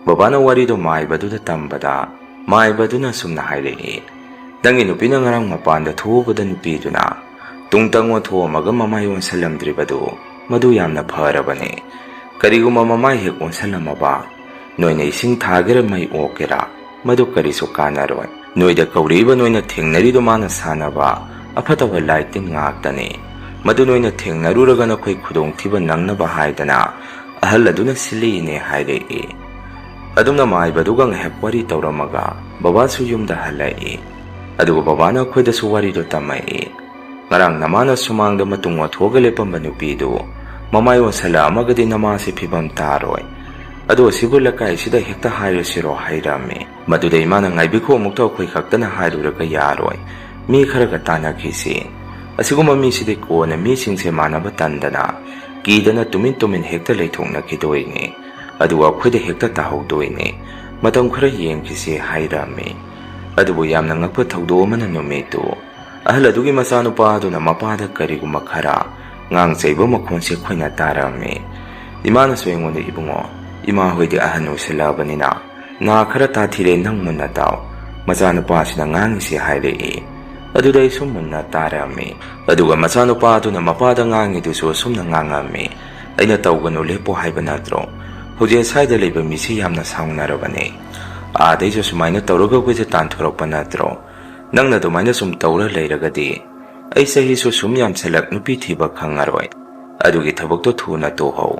ꯕꯕꯥꯅ ꯋꯥꯔꯤꯗꯨ ꯃꯥꯏꯕꯗꯨꯗ ꯇꯝꯕꯗ, ꯃꯥꯏꯕꯗꯨꯅ ꯑꯁꯨꯝꯅ ꯍꯥꯏꯔꯛꯏ, "ꯅꯪꯒꯤ ꯅꯨꯄꯤꯅ ꯉꯔꯥꯡ ꯃꯄꯥꯟꯗ ꯊꯣꯛꯎꯕꯗ ꯅꯨꯄꯤꯗꯨꯅ ꯇꯨꯡꯇꯪ ꯑꯣꯟꯊꯣꯛꯑꯝꯃꯒ ꯃꯃꯥꯏ ꯑꯣꯟꯁꯜꯂꯝꯗ꯭ꯔꯤꯕꯗꯨ, ꯃꯗꯨ ꯌꯥꯝꯅ ꯐꯔꯕꯅꯤ꯫ ꯀꯔꯤꯒꯨꯝꯕ ꯃꯃꯥꯏ ꯍꯦꯛ ꯑꯣꯟꯁꯜꯂꯝꯃꯕ, ꯅꯣꯏꯅ ꯏꯁꯤꯡ ꯊꯥꯒꯦꯔꯥ ꯃꯩ ꯑꯣꯛꯀꯦꯔꯥ, ꯃꯗꯨ ꯀꯔꯤꯁꯨ ꯀꯥꯟꯅꯔꯣꯏ꯫ ꯅꯣꯏꯗ ꯀꯧꯔꯛꯏꯕ, ꯅꯣꯏꯅ ꯊꯦꯡꯅꯔꯤꯗꯨ ꯃꯥꯅ ꯁꯥꯟꯅꯕ ꯑꯐꯠꯇꯕ ꯂꯥꯏꯇꯤꯟ ꯉꯥꯛꯇꯅꯤ꯫ ꯃꯗꯨ ꯅꯣꯏꯅ ꯊꯦꯡꯅꯔꯨꯔꯒ ꯅꯈꯣꯏ ꯈꯨꯗꯣꯡꯊꯤꯕ ꯅꯪꯅꯕ ꯍꯥꯏꯗꯅ ꯑꯍꯜ ꯑꯗꯨꯅ ꯁꯤꯜꯂꯤꯅꯦ" ꯍꯥꯏꯔꯛꯏ꯫ ꯑꯗꯨꯝꯅ ꯃꯥꯏꯕꯗꯨꯒ ꯉꯥꯏꯍꯥꯛ ꯋꯥꯔꯤ ꯇꯧꯔꯝꯃꯒ ꯕꯕꯥꯁꯨ ꯌꯨꯝꯗ ꯍꯜꯂꯛꯏ꯫ ꯑꯗꯨꯒ ꯕꯕꯥꯅ ꯑꯩꯈꯣꯏꯗꯁꯨ ꯋꯥꯔꯤꯗꯨ ꯇꯝꯃꯛꯏ꯫ ꯉꯔꯥꯡ ꯅꯃꯥꯅ ꯁꯨꯃꯥꯡꯗ ꯃꯇꯨꯡ ꯑꯣꯟꯊꯣꯛꯑꯒ ꯂꯦꯞꯄꯝꯕ ꯅꯨꯄꯤꯗꯨ ꯃꯃꯥꯏ ꯑꯣꯟꯁꯜꯂꯛꯑꯝꯃꯒꯗꯤ ꯅꯃꯥꯁꯤ ꯐꯤꯕꯝ ꯇꯥꯔꯣꯏ꯫ ꯑꯗꯣ ꯁꯤꯕꯨ ꯂꯩꯀꯥꯏꯁꯤꯗ ꯍꯦꯛꯇ ꯍꯥꯏꯔꯁꯤꯔꯣ?" ꯍꯥꯏꯔꯝꯃꯤ꯫ ꯃꯗꯨꯗ ꯏꯃꯥꯅ, "ꯉꯥꯏꯕꯤꯈꯣ, ꯑꯃꯨꯛꯇ ꯑꯩꯈꯣꯏ ꯈꯛꯇꯅ ꯍꯥꯏꯔꯨꯔꯒ ꯌꯥꯔꯣꯏ꯫ ꯃꯤ ꯈꯔꯒ ꯇꯥꯟꯅꯈꯤꯁꯤ꯫ ꯑꯁꯤꯒꯨꯝꯕ ꯃꯤꯁꯤꯗꯤ ꯀꯣꯟꯅ ꯃꯤꯁꯤꯡꯁꯦ ꯃꯥꯟꯅꯕ ꯇꯟꯗꯅ ꯀꯤꯗꯅ ꯇꯨꯃꯤꯟ ꯇꯨꯃꯤꯟ ꯍꯦꯛꯇ ꯂꯩꯊꯣꯛꯅꯈꯤꯗꯣꯏꯅꯤ꯫ ꯑꯗꯨꯒ ꯑꯩꯈꯣꯏꯗ ꯍꯦꯛꯇ ꯇꯥꯍꯧꯗꯣꯏꯅꯤ꯫ ꯃꯇꯝ ꯈꯔ ꯌꯦꯡꯈꯤꯁꯤ" ꯍꯥꯏꯔꯝꯃꯤ꯫ ꯑꯗꯨꯕꯨ ꯌꯥꯝꯅ ꯉꯛꯄ ꯊꯧꯗꯣꯛ ꯑꯃꯅ ꯅꯨꯃꯤꯠꯇꯨ ꯑꯍꯜ ꯑꯗꯨꯒꯤ ꯃꯆꯥꯅꯨꯄꯥ ꯑꯗꯨꯅ ꯃꯄꯥꯗ ꯀꯔꯤꯒꯨꯝꯕ ꯈꯔ ꯉꯥꯡ ꯆꯩꯕ ꯃꯈꯣꯟꯁꯦ ꯑꯩꯈꯣꯏꯅ ꯇꯥꯔꯝꯃꯤ꯫ ꯏꯃꯥꯅꯁꯨ ꯑꯩꯉꯣꯟꯗ, "ꯏꯕꯨꯡꯉꯣ, ꯏꯃꯥ ꯍꯣꯏꯗꯤ ꯑꯍꯟ ꯑꯣꯏꯁꯤꯜꯂꯛꯑꯕꯅꯤꯅ ꯅꯥ ꯈꯔ ꯇꯥꯊꯤꯔꯦ, ꯅꯪ ꯃꯨꯟꯅ ꯇꯥꯎ꯫ ꯃꯆꯥꯅꯨꯄꯥꯁꯤꯅ ꯉꯥꯡꯉꯤꯁꯤ" ꯍꯥꯏꯔꯛꯏ꯫ ꯑꯗꯨꯗ ꯑꯩꯁꯨ ꯃꯨꯟꯅ ꯇꯥꯔꯝꯃꯤ꯫ ꯑꯗꯨꯒ ꯃꯆꯥꯅꯨꯄꯥ ꯑꯗꯨꯅ ꯃꯄꯥꯗ ꯉꯥꯡꯉꯤꯗꯨꯁꯨ ꯑꯁꯨꯝꯅ ꯉꯥꯡꯉꯝꯃꯤ, "ꯑꯩꯅ ꯇꯧꯒꯅꯨ ꯂꯦꯞꯄꯣ ꯍꯥꯏꯕ ꯅꯠꯇ꯭ꯔꯣ? ꯍꯧꯖꯤꯛ ꯑꯁ꯭ꯋꯥꯏꯗ ꯂꯩꯕ ꯃꯤꯁꯤ ꯌꯥꯝꯅ ꯁꯥꯎꯅꯔꯕꯅꯦ꯫ ꯑꯥꯗꯩꯁꯨ ꯁꯨꯃꯥꯏꯅ ꯇꯧꯔꯒ ꯑꯩꯈꯣꯏꯁꯦ ꯇꯥꯟꯊꯣꯔꯛꯄ ꯅꯠꯇ꯭ꯔꯣ? ꯅꯪꯅ ꯑꯗꯨꯃꯥꯏꯅ ꯁꯨꯝ ꯇꯧꯔ ꯂꯩꯔꯒꯗꯤ ꯑꯩ ꯆꯍꯤꯁꯨ ꯁꯨꯝ ꯌꯥꯝꯁꯜꯂꯛ ꯅꯨꯄꯤ ꯊꯤꯕ ꯈꯪꯉꯔꯣꯏ꯫ ꯑꯗꯨꯒꯤ ꯊꯕꯛꯇꯣ ꯊꯨꯅ ꯇꯣꯛꯍꯧ"꯫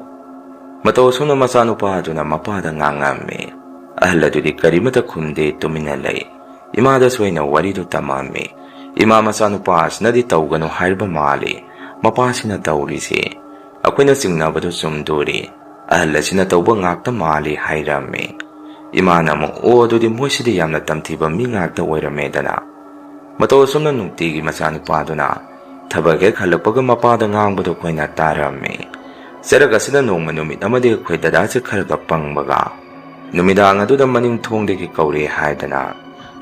ꯃꯇꯧ ꯑꯁꯨꯝꯅ ꯃꯆꯥꯅꯨꯄꯥ ꯑꯗꯨꯅ ꯃꯄꯥꯗ ꯉꯥꯡꯉꯝꯃꯤ꯫ ꯑꯍꯜ ꯑꯗꯨꯗꯤ ꯀꯔꯤꯃꯇ ꯈꯨꯝꯗꯦ, ꯇꯨꯃꯤꯟꯅ ꯂꯩ꯫ ꯏꯃꯥꯗꯁꯨ ꯑꯩꯅ ꯋꯥꯔꯤꯗꯨ ꯇꯝꯃꯝꯃꯤ꯫ "ꯏꯃꯥ, ꯃꯆꯥꯅꯨꯄꯥ ꯑꯁꯤꯅꯗꯤ ꯇꯧꯒꯅꯨ ꯍꯥꯏꯔꯤꯕ ꯃꯥꯜꯂꯤ꯫ ꯃꯄꯥꯁꯤꯅ ꯇꯧꯔꯤꯁꯦ꯫ ꯑꯩꯈꯣꯏꯅ ꯆꯤꯡꯅꯕꯗꯨ ꯆꯨꯝꯗꯣꯔꯤ꯫ ꯑꯍꯜ ꯑꯁꯤꯅ ꯇꯧꯕ ꯉꯥꯛꯇ ꯃꯥꯜꯂꯤ" ꯍꯥꯏꯔꯝꯃꯤ꯫ ꯏꯃꯥꯅ ꯑꯃꯨꯛ, "ꯑꯣ, ꯑꯗꯨꯗꯤ ꯃꯣꯏꯁꯤꯗꯤ ꯌꯥꯝꯅ ꯇꯝꯊꯤꯕ ꯃꯤ ꯉꯥꯛꯇ ꯑꯣꯏꯔꯝꯃꯦꯗꯅ"꯫ ꯃꯇꯧ ꯑꯁꯨꯝꯅ ꯅꯨꯡꯇꯤꯒꯤ ꯃꯆꯥꯅꯨꯄꯥꯗꯨꯅ ꯊꯕꯛ ꯍꯦꯛ ꯍꯜꯂꯛꯄꯒ ꯃꯄꯥꯗ ꯉꯥꯡꯕꯗꯨ ꯑꯩꯈꯣꯏꯅ ꯇꯥꯔꯝꯃꯤ꯫ ꯆꯔꯛ ꯑꯁꯤꯗ ꯅꯣꯡꯃ ꯅꯨꯃꯤꯠ ꯑꯃꯗꯤ ꯑꯩꯈꯣꯏ ꯗꯗꯥꯁꯦ ꯈꯔꯒ ꯄꯪꯕꯒ ꯅꯨꯃꯤꯗꯥꯡ ꯑꯗꯨꯗ ꯃꯅꯤꯡ ꯊꯣꯡꯗꯒꯤ ꯀꯧꯔꯦ ꯍꯥꯏꯗꯅ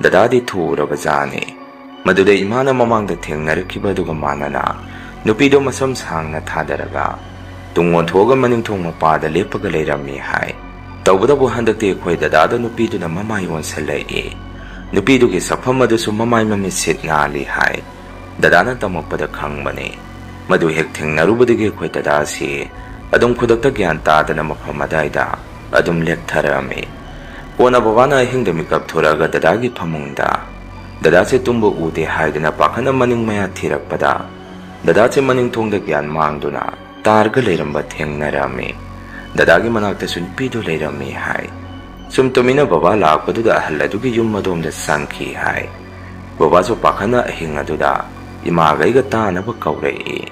ꯗꯗꯥꯗꯤ ꯊꯣꯛꯎꯔꯕꯖꯥꯠꯅꯤ꯫ ꯃꯗꯨꯗ ꯏꯃꯥꯅ ꯃꯃꯥꯡꯗ ꯊꯦꯡꯅꯔꯛꯈꯤꯕ ꯑꯗꯨꯒ ꯃꯥꯟꯅꯅ ꯅꯨꯄꯤꯗꯣ ꯃꯁꯝ ꯁꯥꯡꯅ ꯊꯥꯗꯔꯒ ꯇꯨꯡ ꯑꯣꯟꯊꯣꯛꯑꯒ ꯃꯅꯤꯡ ꯊꯣꯡ ꯃꯄꯥꯗ ꯂꯦꯞꯄꯒ ꯂꯩꯔꯝꯃꯤ ꯍꯥꯏ꯫ ꯇꯧꯕꯇꯕꯨ ꯍꯟꯗꯛꯇꯤ ꯑꯩꯈꯣꯏ ꯗꯗꯥꯗ ꯅꯨꯄꯤꯗꯨꯅ ꯃꯃꯥꯏ ꯑꯣꯟꯁꯤꯜꯂꯛꯏ꯫ ꯅꯨꯄꯤꯗꯨꯒꯤ ꯁꯛꯐꯝ ꯑꯗꯨꯁꯨ ꯃꯃꯥꯏ ꯃꯃꯤꯠ ꯁꯤꯠ ꯅꯥꯜꯂꯤ ꯍꯥꯏ꯫ ꯗꯗꯥꯅ ꯇꯝꯃꯛꯄꯗ ꯈꯪꯕꯅꯤ꯫ ꯃꯗꯨ ꯍꯦꯛ ꯊꯦꯡꯅꯔꯨꯕꯗꯒꯤ ꯑꯩꯈꯣꯏ ꯗꯗꯥꯁꯤ ꯑꯗꯨꯝ ꯈꯨꯗꯛꯇ ꯒ꯭ꯌꯥꯟ ꯇꯥꯗꯅ ꯃꯐꯝ ꯑꯗꯥꯏꯗ ꯑꯗꯨꯝ ꯂꯦꯞꯊꯔꯛꯑꯝꯃꯤ꯫ ꯀꯣꯟꯅ ꯕꯕꯥꯅ ꯑꯍꯤꯡꯗ ꯃꯤꯀꯞ ꯊꯣꯔꯛꯑꯒ ꯗꯗꯥꯒꯤ ꯐꯃꯨꯡꯗ ꯗꯗꯥꯁꯦ ꯇꯨꯝꯕ ꯎꯗꯦ ꯍꯥꯏꯗꯨꯅ ꯄꯥꯈꯠꯅ ꯃꯅꯤꯡ ꯃꯌꯥ ꯊꯤꯔꯛꯄꯗ ꯗꯗꯥꯁꯦ ꯃꯅꯤꯡ ꯊꯣꯡꯗ ꯒ꯭ꯌꯥꯟ ꯃꯥꯡꯗꯨꯅ ꯇꯥꯔꯒ ꯂꯩꯔꯝꯕ ꯊꯦꯡꯅꯔꯝꯃꯤ꯫ ꯗꯗꯥꯒꯤ ꯃꯅꯥꯛꯇꯁꯨ ꯅꯨꯄꯤꯗꯨ ꯂꯩꯔꯝꯃꯤ ꯍꯥꯏ꯫ ꯁꯨꯝ ꯇꯨꯃꯤꯟꯅ ꯕꯕꯥ ꯂꯥꯛꯄꯗꯨꯗ ꯑꯍꯜ ꯑꯗꯨꯒꯤ ꯌꯨꯝ ꯑꯗꯣꯝꯗ ꯆꯪꯈꯤ ꯍꯥꯏ꯫ ꯕꯕꯥꯁꯨ ꯄꯥꯈꯠꯅ ꯑꯍꯤꯡ ꯑꯗꯨꯗ ꯏꯃꯥꯒ ꯑꯩꯒ ꯇꯥꯅꯕ ꯀꯧꯔꯛꯏ꯫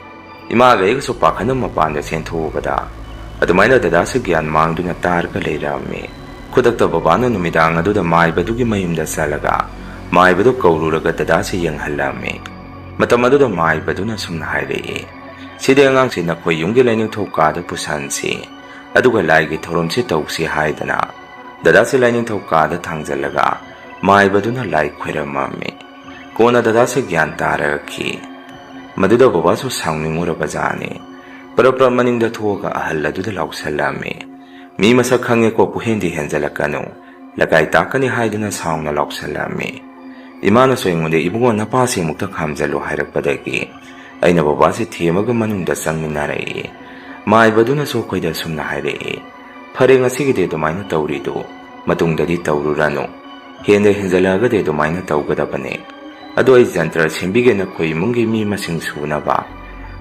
ꯏꯃꯥꯒ ꯑꯩꯒꯁꯨ ꯄꯥꯈꯠꯅ ꯃꯄꯥꯟꯗ ꯆꯦꯟꯊꯣꯛꯎꯕꯗ, ꯑꯗꯨꯃꯥꯏꯅ ꯗꯗꯥꯁꯦ ꯒ꯭ꯌꯥꯟ ꯃꯥꯡꯗꯨꯅ ꯇꯥꯔꯒ ꯂꯩꯔꯝꯃꯤ꯫ ꯈꯨꯗꯛꯇ ꯕꯕꯥꯅ ꯅꯨꯃꯤꯗꯥꯡ ꯑꯗꯨꯗ ꯃꯥꯏꯕꯗꯨꯒꯤ ꯃꯌꯨꯝꯗ ꯆꯠꯂꯒ ꯃꯥꯏꯕꯗꯨ ꯀꯧꯔꯨꯔꯒ ꯗꯗꯥꯁꯦ ꯌꯦꯡꯍꯜꯂꯝꯃꯤ꯫ ꯃꯇꯝ ꯑꯗꯨꯗ ꯃꯥꯏꯕꯗꯨꯅ ꯁꯨꯝꯅ ꯍꯥꯏꯔꯛꯏ, "ꯁꯤꯗꯤ ꯑꯉꯥꯡꯁꯤ ꯅꯈꯣꯏ ꯌꯨꯝꯒꯤ ꯂꯥꯏꯅꯤꯡꯊꯧ ꯀꯥꯗ ꯄꯨꯁꯟꯁꯤ, ꯑꯗꯨꯒ ꯂꯥꯏꯒꯤ ꯊꯧꯔꯝꯁꯤ ꯇꯧꯁꯤ" ꯍꯥꯏꯗꯅ ꯗꯗꯥꯁꯦ ꯂꯥꯏꯅꯤꯡꯊꯧ ꯀꯥꯗ ꯊꯥꯡꯖꯜꯂꯒ ꯃꯥꯏꯕꯗꯨꯅ ꯂꯥꯏ ꯈꯣꯏꯔꯝꯃꯝꯃꯤ꯫ ꯀꯣꯟꯅ ꯗꯗꯥꯁꯦ ꯒ꯭ꯌꯥꯟ ꯇꯥꯔꯛꯈꯤ꯫ ꯃꯗꯨꯗ ꯕꯕꯥꯁꯨ ꯁꯥꯎꯅꯤꯡꯉꯨꯔꯕꯖꯥꯠꯅꯤ꯫ ꯄꯔꯞ ꯄꯔꯞ ꯃꯅꯤꯡꯗ ꯊꯣꯛꯑꯒ ꯑꯍꯜ ꯑꯗꯨꯗ ꯂꯥꯎꯁꯜꯂꯝꯃꯤ, "ꯃꯤ ꯃꯁꯛ ꯈꯪꯉꯦꯀꯣ, ꯄꯨꯍꯦꯟꯗꯤ ꯍꯦꯟꯖꯜꯂꯛꯀꯅꯨ꯫ ꯂꯩꯀꯥꯏ ꯇꯥꯛꯀꯅꯤ" ꯍꯥꯏꯗꯨꯅ ꯁꯥꯎꯅ ꯂꯥꯎꯁꯜꯂꯝꯃꯤ꯫ ꯏꯃꯥꯅꯁꯨ ꯑꯩꯉꯣꯟꯗ, "ꯏꯕꯨꯡꯉꯣ, ꯅꯄꯥꯁꯤ ꯑꯃꯨꯛꯇ ꯈꯥꯝꯖꯜꯂꯨ" ꯍꯥꯏꯔꯛꯄꯗꯒꯤ ꯑꯩꯅ ꯕꯕꯥꯁꯤ ꯊꯦꯝꯃꯒ ꯃꯅꯨꯡꯗ ꯆꯪꯃꯤꯟꯅꯔꯛꯏ꯫ ꯃꯥꯏꯕꯗꯨꯅꯁꯨ ꯑꯩꯈꯣꯏꯗ ꯑꯁꯨꯝꯅ ꯍꯥꯏꯔꯛꯏ, "ꯐꯔꯦ, ꯉꯁꯤꯒꯤꯗꯤ ꯑꯗꯨꯃꯥꯏꯅ ꯇꯧꯔꯤꯗꯨ ꯃꯇꯨꯡꯗꯗꯤ ꯇꯧꯔꯨꯔꯅꯨ꯫ ꯍꯦꯟꯅ ꯍꯦꯟꯖꯜꯂꯛꯑꯒꯗꯤ ꯑꯗꯨꯃꯥꯏꯅ ꯇꯧꯒꯗꯕꯅꯦ꯫ ꯑꯗꯣ ꯑꯩ ꯖꯟꯇ꯭ꯔ ꯁꯦꯝꯕꯤꯒꯦ ꯅꯈꯣꯏ ꯏꯃꯨꯡꯒꯤ ꯃꯤ ꯃꯁꯤꯡ ꯁꯨꯅꯕ꯫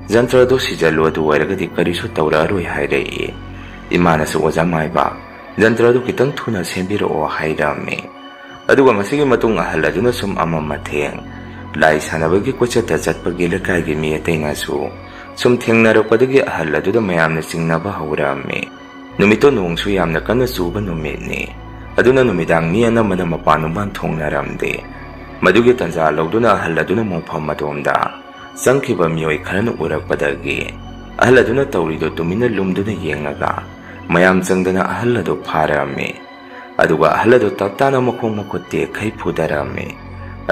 ꯖꯟꯇ꯭ꯔꯗꯣ ꯁꯤꯖꯜꯂꯨ, ꯑꯗꯨ ꯑꯣꯏꯔꯒꯗꯤ ꯀꯔꯤꯁꯨ ꯇꯧꯔꯛꯑꯔꯣꯏ" ꯍꯥꯏꯔꯛꯏ꯫ ꯏꯃꯥꯅꯁꯨ, "ꯑꯣꯖꯥ ꯃꯥꯏꯕ, ꯖꯟꯇ꯭ꯔꯗꯨ ꯈꯤꯇꯪ ꯊꯨꯅ ꯁꯦꯝꯕꯤꯔꯛꯑꯣ" ꯍꯥꯏꯔꯝꯃꯤ꯫ ꯑꯗꯨꯒ ꯃꯁꯤꯒꯤ ꯃꯇꯨꯡ ꯑꯍꯜ ꯑꯗꯨꯅ ꯁꯨꯝ ꯑꯃꯝ ꯑꯊꯦꯡ ꯂꯥꯏ ꯁꯥꯟꯅꯕꯒꯤ ꯀꯣꯏꯆꯠꯇ ꯆꯠꯄꯒꯤ ꯂꯩꯀꯥꯏꯒꯤ ꯃꯤ ꯑꯇꯩꯅꯁꯨ ꯁꯨꯝ ꯊꯦꯡꯅꯔꯛꯄꯗꯒꯤ ꯑꯍꯜ ꯑꯗꯨꯗ ꯃꯌꯥꯝꯅ ꯆꯤꯡꯅꯕ ꯍꯧꯔꯝꯃꯤ꯫ ꯅꯨꯃꯤꯠꯇꯣ ꯅꯣꯡꯁꯨ ꯌꯥꯝꯅ ꯀꯟꯅ ꯆꯨꯕ ꯅꯨꯃꯤꯠꯅꯤ꯫ ꯑꯗꯨꯅ ꯅꯨꯃꯤꯗꯥꯡ ꯃꯤ ꯑꯅꯝꯕꯅ ꯃꯄꯥꯟ ꯅꯨꯡꯄꯥꯟ ꯊꯣꯛꯅꯔꯝꯗꯦ꯫ ꯃꯗꯨꯒꯤ ꯇꯟꯖꯥ ꯂꯧꯗꯨꯅ ꯑꯍꯜ ꯑꯗꯨꯅ ꯃꯣꯡꯐꯝ ꯑꯗꯣꯝꯗ ꯆꯪꯈꯤꯕ ꯃꯤꯑꯣꯏ ꯈꯔꯅ ꯎꯔꯛꯄꯗꯒꯤ ꯑꯍꯜ ꯑꯗꯨꯅ ꯇꯧꯔꯤꯗꯨ ꯇꯨꯃꯤꯟꯅ ꯂꯨꯝꯗꯨꯅ ꯌꯦꯡꯂꯒ ꯃꯌꯥꯝ ꯆꯪꯗꯅ ꯑꯍꯜ ꯑꯗꯨ ꯐꯥꯔꯝꯃꯤ꯫ ꯑꯗꯨꯒ ꯑꯍꯜ ꯑꯗꯨ ꯇꯞ ꯇꯥꯅ ꯃꯈꯣꯡ ꯃꯈꯨꯠ ꯇꯦꯛꯈꯩ ꯐꯨꯗꯔꯝꯃꯤ꯫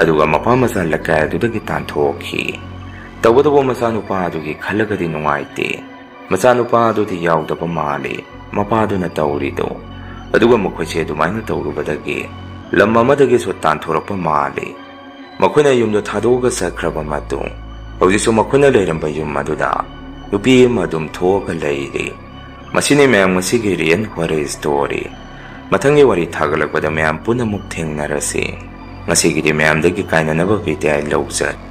ꯑꯗꯨꯒ ꯃꯄꯥ ꯃꯆꯥ ꯂꯩꯀꯥꯏ ꯑꯗꯨꯗꯒꯤ ꯇꯥꯟꯊꯣꯛꯈꯤ꯫ ꯇꯧꯕꯇꯕꯨ ꯃꯆꯥꯅꯨꯄꯥ ꯑꯗꯨꯒꯤ ꯈꯜꯂꯒꯗꯤ ꯅꯨꯡꯉꯥꯏꯇꯦ꯫ ꯃꯆꯥꯅꯨꯄꯥ ꯑꯗꯨꯗꯤ ꯌꯥꯎꯗꯕ ꯃꯥꯜꯂꯤ, ꯃꯄꯥꯗꯨꯅ ꯇꯧꯔꯤꯗꯨ꯫ ꯑꯗꯨꯒ ꯃꯈꯣꯏꯁꯦ ꯑꯗꯨꯃꯥꯏꯅ ꯇꯧꯔꯨꯕꯗꯒꯤ ꯂꯝ ꯑꯃꯗꯒꯤꯁꯨ ꯇꯥꯟꯊꯣꯔꯛꯄ ꯃꯥꯜꯂꯤ꯫ ꯃꯈꯣꯏꯅ ꯌꯨꯝꯗꯨ ꯊꯥꯗꯣꯛꯑꯒ ꯆꯠꯈ꯭ꯔꯕ ꯃꯇꯨꯡ, ꯍꯧꯖꯤꯛꯁꯨ ꯃꯈꯣꯏꯅ ꯂꯩꯔꯝꯕ ꯌꯨꯝ ꯑꯗꯨꯗ ꯅꯨꯄꯤ ꯑꯃ ꯑꯗꯨꯝ ꯊꯣꯛꯑꯒ ꯂꯩꯔꯤ꯫ ꯃꯁꯤꯅꯤ ꯃꯌꯥꯝ ꯉꯁꯤꯒꯤ Real Horror Story꯫ ꯃꯊꯪꯒꯤ ꯋꯥꯔꯤ ꯊꯥꯒꯠꯂꯛꯄꯗ ꯃꯌꯥꯝ ꯄꯨꯟꯅ ꯑꯃꯨꯛ ꯊꯦꯡꯅꯔꯁꯤ꯫ ꯉꯁꯤꯒꯤꯗꯤ ꯃꯌꯥꯝꯗꯒꯤ ꯀꯥꯏꯅꯅꯕ ꯕꯤꯗꯥꯏ ꯂꯧꯖꯔꯦ꯫